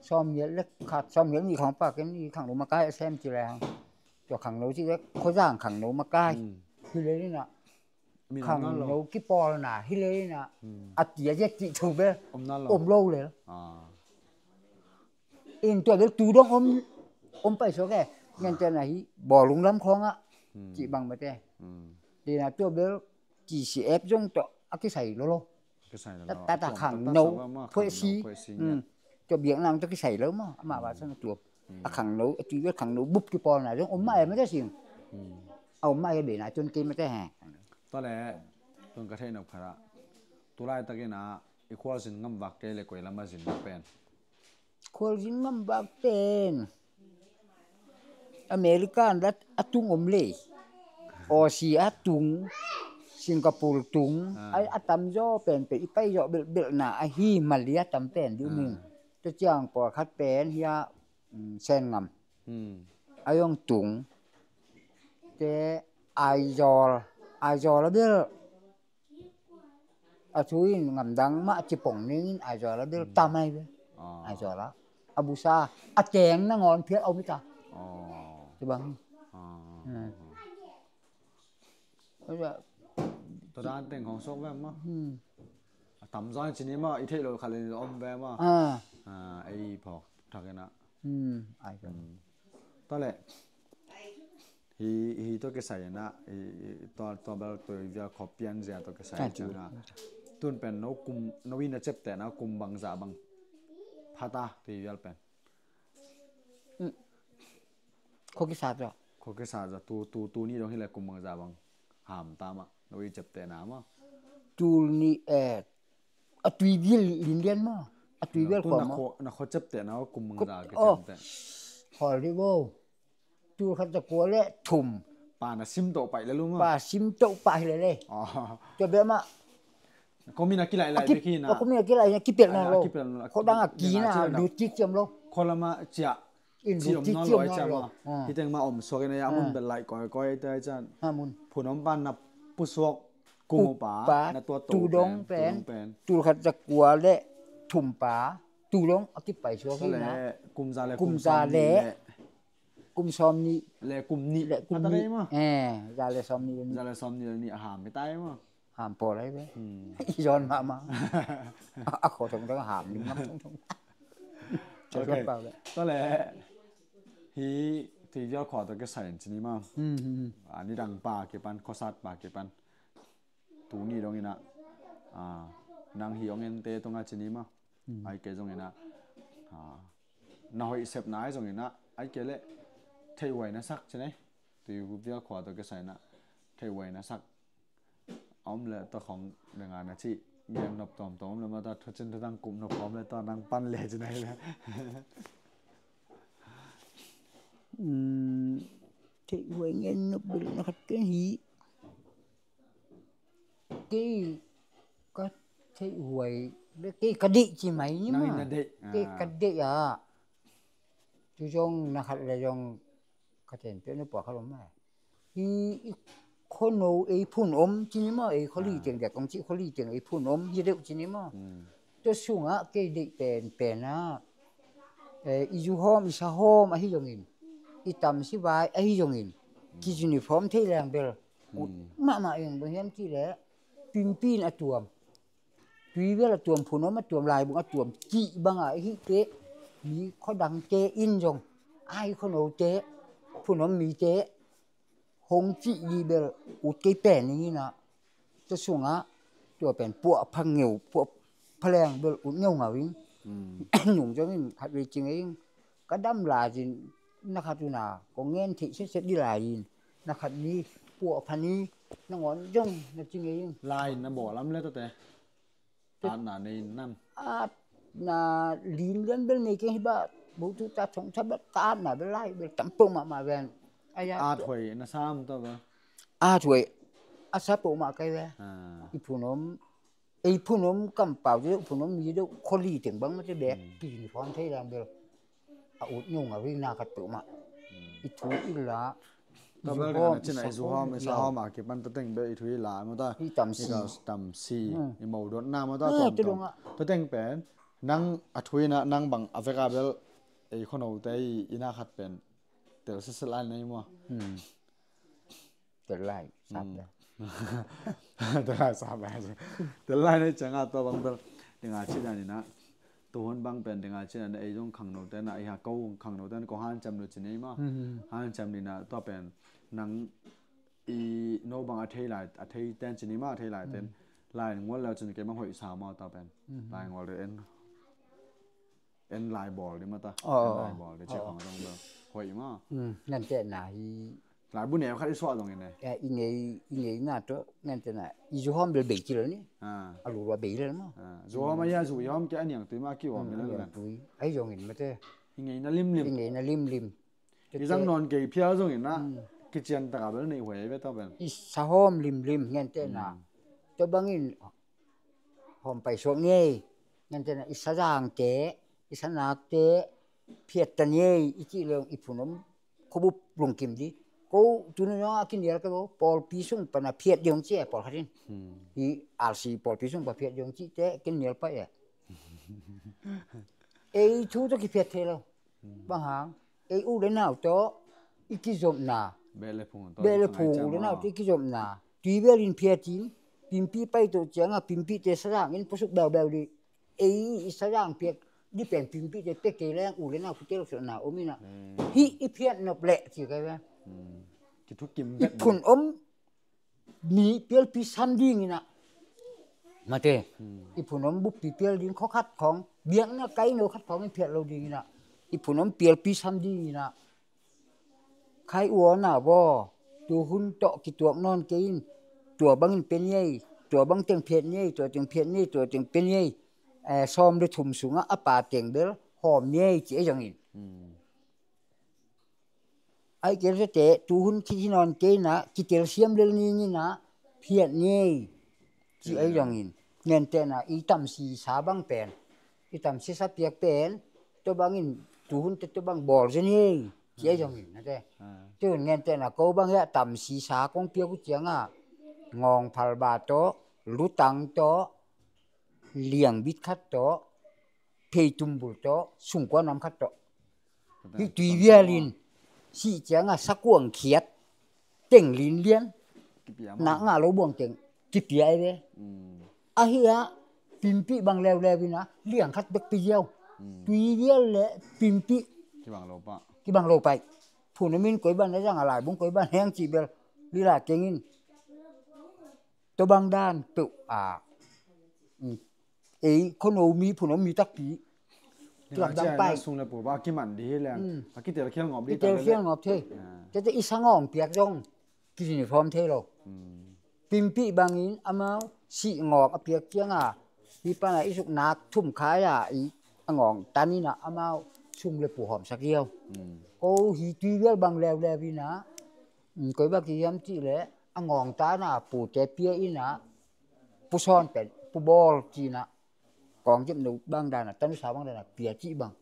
sawmgiat le khat, sawmgiat nih khawng pa ken i khangno makai a sem ci leng. Tua khangno ci le Khuazang khangno makai. Hi le in ah. Khangno kipawlna hi le in ah. A ti a ziat cih thu bel om lo lel. In tua bel tu dong om, om pai suak e. Ngen tua na hi bawlung lam khawng ah cih bang mate. Tua bel T C F zong tawh a kisai lo lo. Kisai lo lo. Tata khangno phuaisi. Tua biakna tawh kisai lo maw. Amah va sang tua a khangno, a tui bel khangno bup kipawlna zong om mah e mate sing. A om mah e, beina tuan kei mate he. Tua leh, tuan ka theih nop khat ah, tu laitakin ah i khualzin ngam vak kei leh koi lam a zin vak pen? Khualzin ngam vak pen America in a tung om lei, Aussie a tung, Singapore tung, a tamzaw pen pen i paizawh belhbelhna ahi, Malay a tam pen dih um ing. Tua ciang pawlkhat pen hia, Sen ngam. A zong tung. Te Aizawl, Aizawl a bel a thu in ngamdang mah cipong ning in Aizawl a bel tam ai ve. Aizawl a, a busa a teng nangawn phial a om hi ta. Ci bang hi. Tua dan teng khawng suak ve maw. A tamzaw in ci ni maw, i theih loh khat le nih om ve maw. Ei phawk thak in ah. Ai ve. Tua leh, hi, hi tua kisai in ah, hi, hi, tua, tua bel tua vial khua pian zia tua kisai ciang ah. Tun pen no kum, no in a ciaptehna kum bangzah bang pha ta, tua vial pen? Khua kisa ta. Khua kisa ta, tu, tu, tu ni dong hi leh kum bangzah bang ham ta mah, no in ciaptehna mah. Tul ni, eh, a tui vial linlian maw. A tui vial khua maw. Na khua ciaptehna kum bangzah kiciamteh? Hol di bo. Tul khat za kua le thum. Pa na sim toh paih le lu maw. Pa sim toh paih le le. Tua bel mah. Komin a kilaih laih bek hi na. Komin a kilaih na kipelh nawn lo. Khuadang a kina lut kik ciam lo. Khualam a ciah. In lut kik ciam nawn lo. Hiteng mah om suak in a, a mun bel laih kawikawi te cian. Phun om pan na pusuak kum uh pa, na tua tu dong pen. Tul khat za kua le thum pa. Tu dong a kipai suak hi na. Kum za le kum za le kum sawm nih. Le kum nih. Le kum nih. Eh, za le sawm nih. Za le sawm nih le nih a ham hi ta ei maw. Ham pawl ai ve. I zawn mahmah. A khua thongthong ham ning ngam thongthong. Tua leh, hi, tui vial khua tawh kisai in ci ni maw. A nidang pa kipan, khuasat pa kipan. Tu ni dong in ah, nang hi ong en te tungah ci ni maw. Ai kei zong in ah, na hoih sepna ai zong in ah, ai kei leh theihhuai na sak ci nei. Tui vial khua tawh kisai in ah theihhuai na sak. A om leh tua khong deng a na cih gen nop tuamtuam om leh mah, tua thucin thudang kup nop om leh tua nang pan le ci nei leh. Theihhuai gen nop bel na khat ken hi. Kei ka theihhuai, kei ka deih ci mai ni maw. Kei ka deih a. Tu zong na khat le zong ka ten peuh na pua kha lo mai. Hi, i khuano ei phun om ci ni maw, ei khuali teng, dek kong cih khuali teng ei phun om hi deuh ci ni maw. Tua sungah kei deih penpen ah, eh, i zu hawm, i sa hawm ahi zongin, i tam sivai ahi zongin, ki uniform thei leng bel Ut mahmah ing, bang hiam cih leh Pimpi in a tuam, Tuivel a tuam, Phunom a tuam, Laibung a tuam cih banga i hih teh, mi khuadangte in zong, ai khuanote, Phunom mite hong cih dih bel ut kei pen ing in ah, tua sungah tua pen puah pha ngeu, puah pha leng bel ut ngeungau ing. Nung zong in khat vei ci ngei ing, ka dam lai in na khat un a, kong ngen theih setset dih lai in, na khat ni puah pha ni, nangawn zong na ci ngei ing. Lai in na bawl lam le tate. Atna nei nam. Atna lin lian bel nei keng hi bah, bu tu ta thong tha bel ka atna bel lai bel tam peuhmah mah ven. Ai a, at huai na sam ta bel. At huai a sa peuhmah kai ve. I Phunom, ei Phunom kampau deuh, Phunom mi deuh, kholi teng bang mate bek ki uniform thei lang bel a ut ngeungau ing, na khat peuhmah. I thu i la, tabel ka na cina i zu hawm, i sa hawm a kipan tateng bel i thu i la mata, i tamsi, i tamsi, i modotna mata, tuamtuam tateng pen. Nang a thu in ah nang bang a vek a bel ei khuanote i na khat pen tel sese lai nei maw? Tel lai sap lai. Tel lai sap lai. Tel lai nei cianga tua bang bel dinga ci dan in ah, tua hun bang pen dinga ci dan in ah, ei zong khangnote na, i ha ko khangnote na ko hanciam lo ci nei maw? Hanciam dih in ah tua pen nang i no bang a thei lai, a thei ten ci nei maw, a thei lai ten. Lai ngual leu cin kei bang hoih sa maw tua pen. Lai ngual deuh en. En lai bawl dih mata. En lai bawl dih ci khong zong bel hoih maw? Ngan teh na hi. Lai bu neu khat i suah zong in ne. I ngei, i ngei na tua ngan teh na i zu hawm bel bei ci lo ni. A lua bei lo maw? Zu hawm a ia zu i hawm kia a niang tui maw, a kiuam i lo. Ai zong in mate. I ngei na limlim. I ngei na limlim. I zang nawn kei phial zong in ah kician taka bel nei huai ve ta bel. I sa hawm limlim ngan teh na. Tua bangin hawm pai suak ngei. Ngan teh na i sazangte, i sanakte phiat ta ngei i cih leng i Phunom khuabup lungkim dih. Ko tuni zong a kinial ka bo, pawlpi sung pana phiat ding ci e pawlkhat in. I R C pawlpi sung pa phiat ding ci te kinial pa e. Ei thu tawh kiphiat thei lo. Bang hang, ei u le nau tawh i kizopna. Beh le phung tawh, beh le phung, u le nau tawh i kizopna. Tuivel in phiat in, Pimpi pai tawh cianga Pimpite sazang in pusuk beubeu dih. Ei i sazang piak dih pen Pimpite pia kei leng u le nau kitelsuahna om in ah. Hih i phiat nop leh ci kai ve. I Phunom mi pialpi sam ding in ah. Mate, i Phunom buppi pial ding khua khat khong, biakna kaino khat khong in phiat lo ding in ah. I Phunom pialpi sam ding in ah. Khai uana vaw, tu hun tawh kituak nawn kei in, tua bangin pia ni ei, tua bang teng phiat ni ei, tua teng phiat ni ei, tua teng pia ni ei. Sawm le thum sungah a pa teng bel hawm ni ei ci ei zongin. Ai kei tete tu hun khit hi nawn kei in ah, kitelsiam lel ning in ah, phiat ngei ci ei zongin. Ngen teh na i tamsisa bang pen, i tamsisa piak pen, tua bangin tu hun tete tua bang bawl zen ngei ci ei zongin nate. Tu hun ngen teh na ko bang hiah tamsisa kong piak uh ciangah ngawngphalba tawh, lutang tawh, liangbit khat tawh, pheitumbul tawh, sungkua nam khat tawh. Hih tuivial in sih ciangah sakuang khiat, teng linlian, nak ngah lo buang teng kipia ei ve. Ahi ah Pimpih bang leuleu in ah liang khat bek pi ziau. Tuivial le Pimpih kibang lo pai. Phunom in koi ban a zang a, Laibung koi ban heng cih bel lila kengin. Tua bang dan peuh a, ei khuano mi, Phunom mi takpi kilamdang pai. Sung le pu ba kiman dih hi leng, a kitel khial ngawp dih, kitel khial ngawp thei. Tete i sangawng piak zong ki uniform thei lo. Pimpih bangin amau sih ngawng a piak cianga, hi pana i suk nak thum khai a, i a ngawng tan in ah amau sung le pu hawmsak ziau. Ko hi tuivial bang leuleu in ah, koi bang kihiam cih leh a ngawng tan a pute pia in ah, pu sawn pen pu bawl ci in ah, kawng jep no bang dan a, tanusa bang dan a pia cih bang.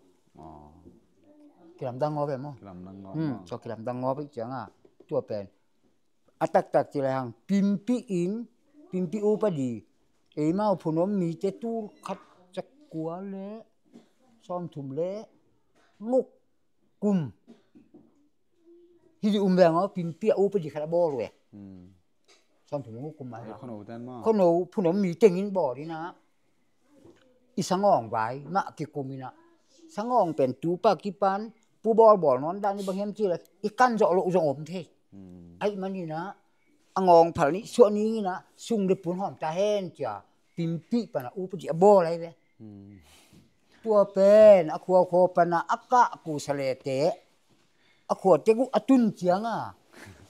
Kilamdang ngawp e maw? Kilamdang ngawp. Kilamdang ngawp hi cianga, tua pen a taktak ci lehang Pimpih in, Pimpih upa di, eimau Phunom mite tul khat za kua le sawmthum le guk kum hi di um veng aw, Pimpih a upa di khat a bawl uh e. Tawntung kum mai. Khuano ten maw? Khuano phunom mi tengin bawl in ah, i sangawng vai mah kikum in ah, sangawng pen tupa kipan pu bawlbawl nawn dan i bang hiam cih leh i kan zawh loh zong om thei. Ahih manin ah a ngawng phal nih suah ning in ah sung le pun hawm ta hen cia pimpih pan a upadi a bawl ahi ve. Tua pen a khuakhua pan a a kah kusa lete a khua tek uh a tun ciang a,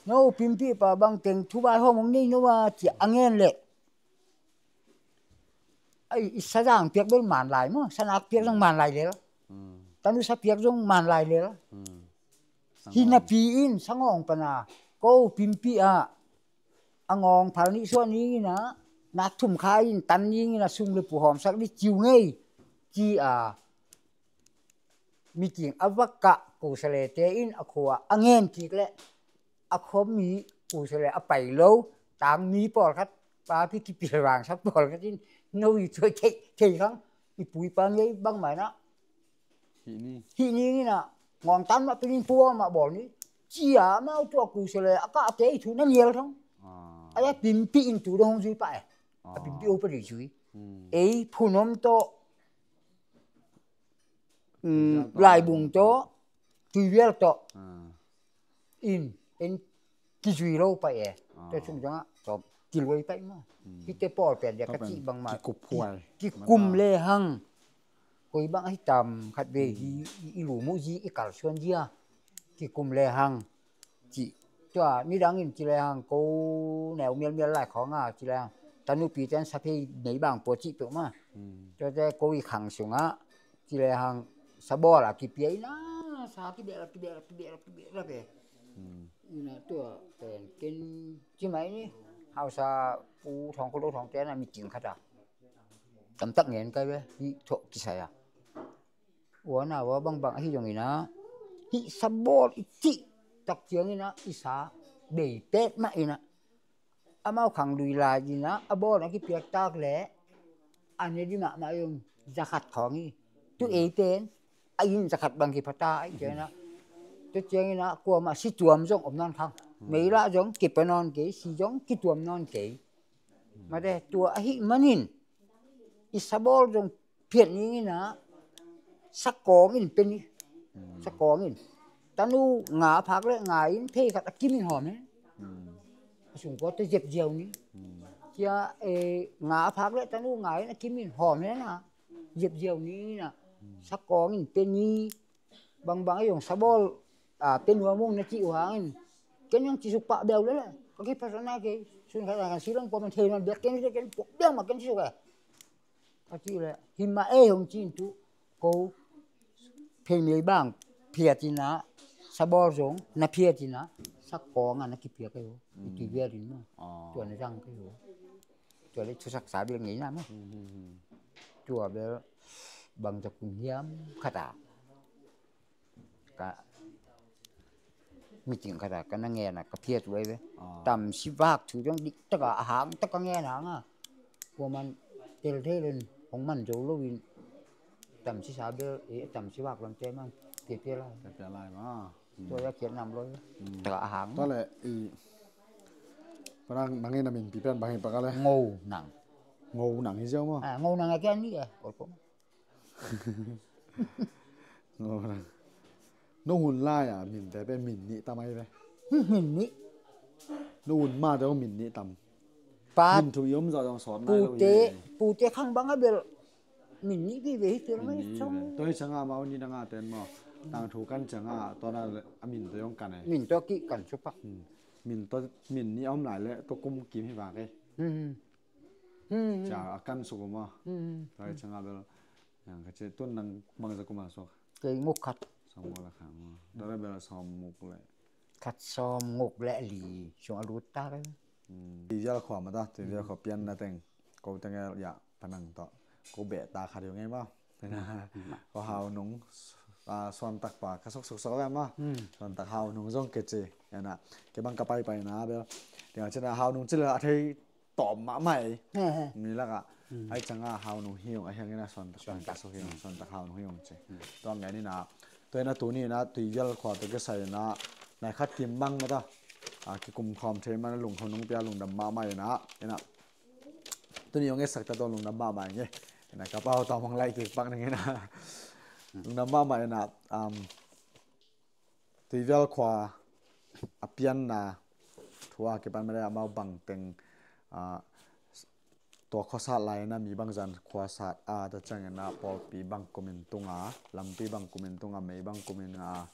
no pimpih pa bang teng thu vai hawm hong nei no a cia a ngen leh, ai, i sazang piak bel man lai maw, sanak piak zong man lai lel. Tanu sa piak zong man lai lel. Hi napi in sangawng pan a ko pimpih ah a ngawng phal nih suah ning in ah nak thum kha in tan ning in ah sung le pu hawmsak dih ciu ngei ci a, mi ting a va kah kusa lete in a khua a ngen kik leh a khuami kusa le a pai lo, tang mi pawlkhat, papi kipil vangsak pawlkhat in no i cuai thei, thei khang i pu i pa ngei bangmah in ah hih ni, hih ni in ah ngawng tan mah pen in pu mah bawl ni cia mau tua kusa le a kah te i thu na nial thong. A ya pimpih in tu dong hong zui pah e. A pimpih upadi zui. Ei phunom tawh, laibung tawh, tuivial tawh in en kizui lo pai e. Tua sung zong ah tawm kiluai pai maw? Hihte pawl pen dia ka cih bangmah kikum le hang koi bang ahi tam khat ve hi. I lum uh zi i kalsuan zia kikum le hang cih. Tua nidang in ci le hang ko neu mialmial lai khawng a ci le hang tanupi ten saphei nei bang pua cih peuh ma. Tuate ko i khang sungah ci le hang sabawl a kipia ina sa kibel kibel kibel kibel pe. Ina tua pen ken ci mai ni hausa pu thawng ko lo thawng ten a mi ting khat a tamtak ngen kai ve hi thawh kisai a. Ua na ua bangbang ahi zongin ah hih sabawl i cih tak ciangin ah i sa bei pet mah in ah amau khang lui lai in ah a bawl a kipiak tak leh a ne di mahmah zong zakhat khawng hi. Tu ei pen a inn zakhat bang kiphata ahi ciangin ah tu ciangin ah kuamah si tuam zong om nawn khang. Mei lah zong kipa nawn kei, si zong kituam nawn kei. Mate tua ahi manin i sabawl zong phiat ning in ah sakawng in pe ni. Sakawng in tanu nga a phak le nga in phei khat a kim in hawm hen. A sungkua te zep ziau ni. Cia nga a phak le tanu nga in a kim in hawm hen a zep ziau ni in ah sakawng in pe ni. Bangbang a zong sabawl a pe nuam ung na cih uh hangin ken zong ci suk pah beu le le ka kiphasak na kei. Sun khat a kan si lang pua man thei man bek ken ken pua beu ma ken ci suk e. Ka cih leh hi mah ei hong ci in tu ko phei mei bang phiat in ah sabawl zong na phiat in ah sakawng a na kipiak ei ho. I ti vial in maw? Tua na zang kei ho. Tua le thusak sa bel ngei na maw? Tua bel bang za kum hiam khat a ka meeting khat a ka na ngen a ka phiat uh ei ve. Tam sivak thu zong dik tak a a hang tak a ngen hang a kuaman tel thei len hong man zo lo in tam sisa bel e tam sivak lam te man pia pia lai. Pia pia lai ma. Tua ya kiat nam lo tak a a hang. Tua le i panang nangin a min pi pen bang hi pak a le. Ngo nang. Ngo nang hi ziau ma. Ngo nang a kian ni e. No hun lai a minte pen min nih tam ahi ve. Min nih. No hun mate min nih tam. Min thu i om zawh zong sawt nai lo hi. Pute khang bang a bel min nih vive hi tel mai. Tua hi cianga mau ni danga ten maw tangthu kan cianga tua na a min tua i ong kan e. Min tua kih kan supak. Min tua min nih a om lai le tua kum kim hi vak e. Cia a kan suk uh maw? Tua hi cianga bel yang ka ci tun nang bangza kuma suak. Kei nguk khat. Sawm nguk le khat maw? Tua le bel sawm nguk le khat sawm nguk le li sung a lut ta le. Tuivial khua mata tuivial khua pian na teng ko teng ya panang tawh ko beh ta khat hi ngei maw? Ko hau nung suantak pa ka sok sok sok le maw? Suantak hau nung zong ke ci. Ena ke bang ka pai pai na bel. Tiang a cina hau nung ci le a thei tawm mahmah ei. Ni lakah ai canga hau nung hi ung a hiangin a suantak suantak hi ung suantak hau nung hi ung ci. Tua ngai ni na tua ina tuni ina tuivial khua tua kisai ina nai khat kim mang mata. a, kikum khawm thei man a lungkham nong pia lungdam mahmah ina, ina. Tuni hong etsak ta tawh lungdam mahmah ing e. Ina ka pau tawm hong lai kik pak ning ina. Lungdam mahmah ina, um, Tuivial khua a pianna thu a kipan mah le amau bangteng, a, tua khuasat lai ina mi bangzan khuasat a, tua ciangina pawlpi bang kumin tunga, lampi bang kumin tunga, mei bang kumin a,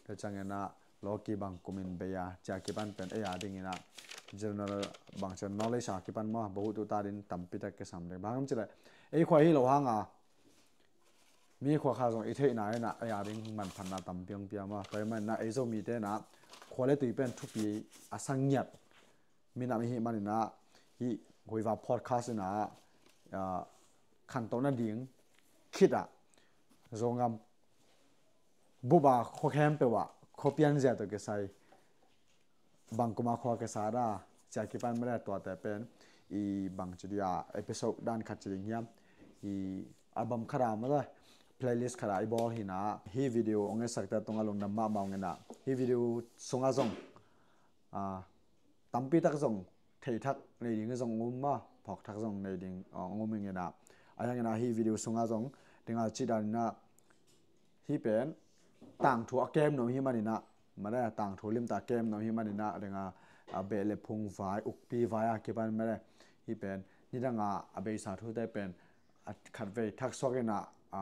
tua ciangina lawki bang kumin bei a, cia kipan pen ei a dingina general bang cian knowledge a kipan maw, bahutu ta din tampi tak kisam ding. Bang hang ci le, ei khua hi lo hanga mi khua kha zong i theihna ina ei a ding manphatna tampi hong pia maw. Tua hi manina ei Zomite ina khua le tui pen thupi a sang ngiat minam i hih manina hih Huiva podcast ina, a, khantohna ding khit ah Zogam bup a khua khempeuh ah khua pianzia tawh kisai bang kuma khua kisat a, cia kipan mah le tuate pen i bang ci dia episode dan khat ci ding hiam, i album khat a mah le playlist khat a i bawl hina. Hih video hong etsakte tungah lungdam mahmah ung ina. Hih video sungah zong, a, tampi tak zong theih thak nei ding zong um a, phawk thak zong nei ding, a, hong um ing ina. A hiang ina hih video sungah zong dinga cih dan ina hih pen tangthu a kem nuam hi manina, mah le tangthu limta a kem nuam hi manina, dinga, a, beh le phung vai, ukpi vai a kipan mah le hih pen nidanga a beisa thute pen a khatvei thaksuak ina, a,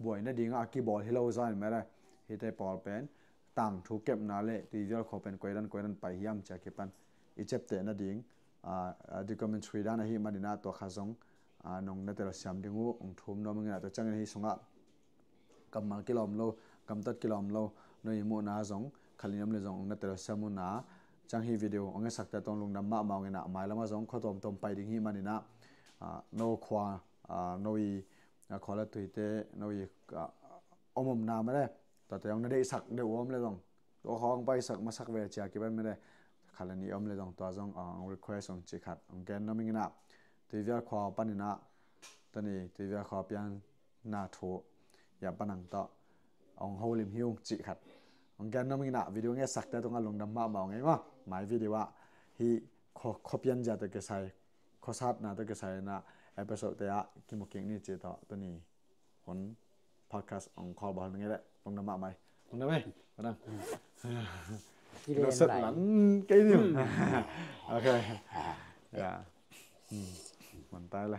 buaina dinga a kibawl hi lo zan mah le hihte pawl pen tangthu kepna le Tuivial khua pen koidan koidan pai hiam cia kipan i ciaptehna ding, a, a, documentary dan ahi manina tua kha zong, a, nong na telsiam ding uh hong thum nuam ing ina. Tua ciangin hih sungah kammal kilawm lo, gamtat kilawm lo, no i muhna zong khalin om le zong hong na telsiam un a. Ciang hih video hong etsakte tawh lungdam mahmah ung ina, mailamah zong khua tuamtuam pai ding hi manina, a, no khua, a, no i, a, khua le tuite, no i, a, om omna mah le tuate hong na deihsak deuh om le zong tua khawng paisak masak ve cia kipan mah le khat le nih om le zong tua zong, a, hong request hong cih khat hong gen nuam ing ina. Tuivial khua panina tuni Tuivial khua pianna thu ya panang tawh hong holim hi ung cih khat hong gen nuam ing ina. Video hong etsakte tungah lungdam mahmah ung ei maw. Mai video ah hih khua, khua pianzia tawh kisai, khuasatna tawh kisai ina episode te ah kimu kik ni cih tawh tuni hun podcast hong call bawlna ngei le lungdam mahmah ei. Lungdam ei. Padang. Kilo set lan kei ni. Okay. Ya. Hmm. Mantai le.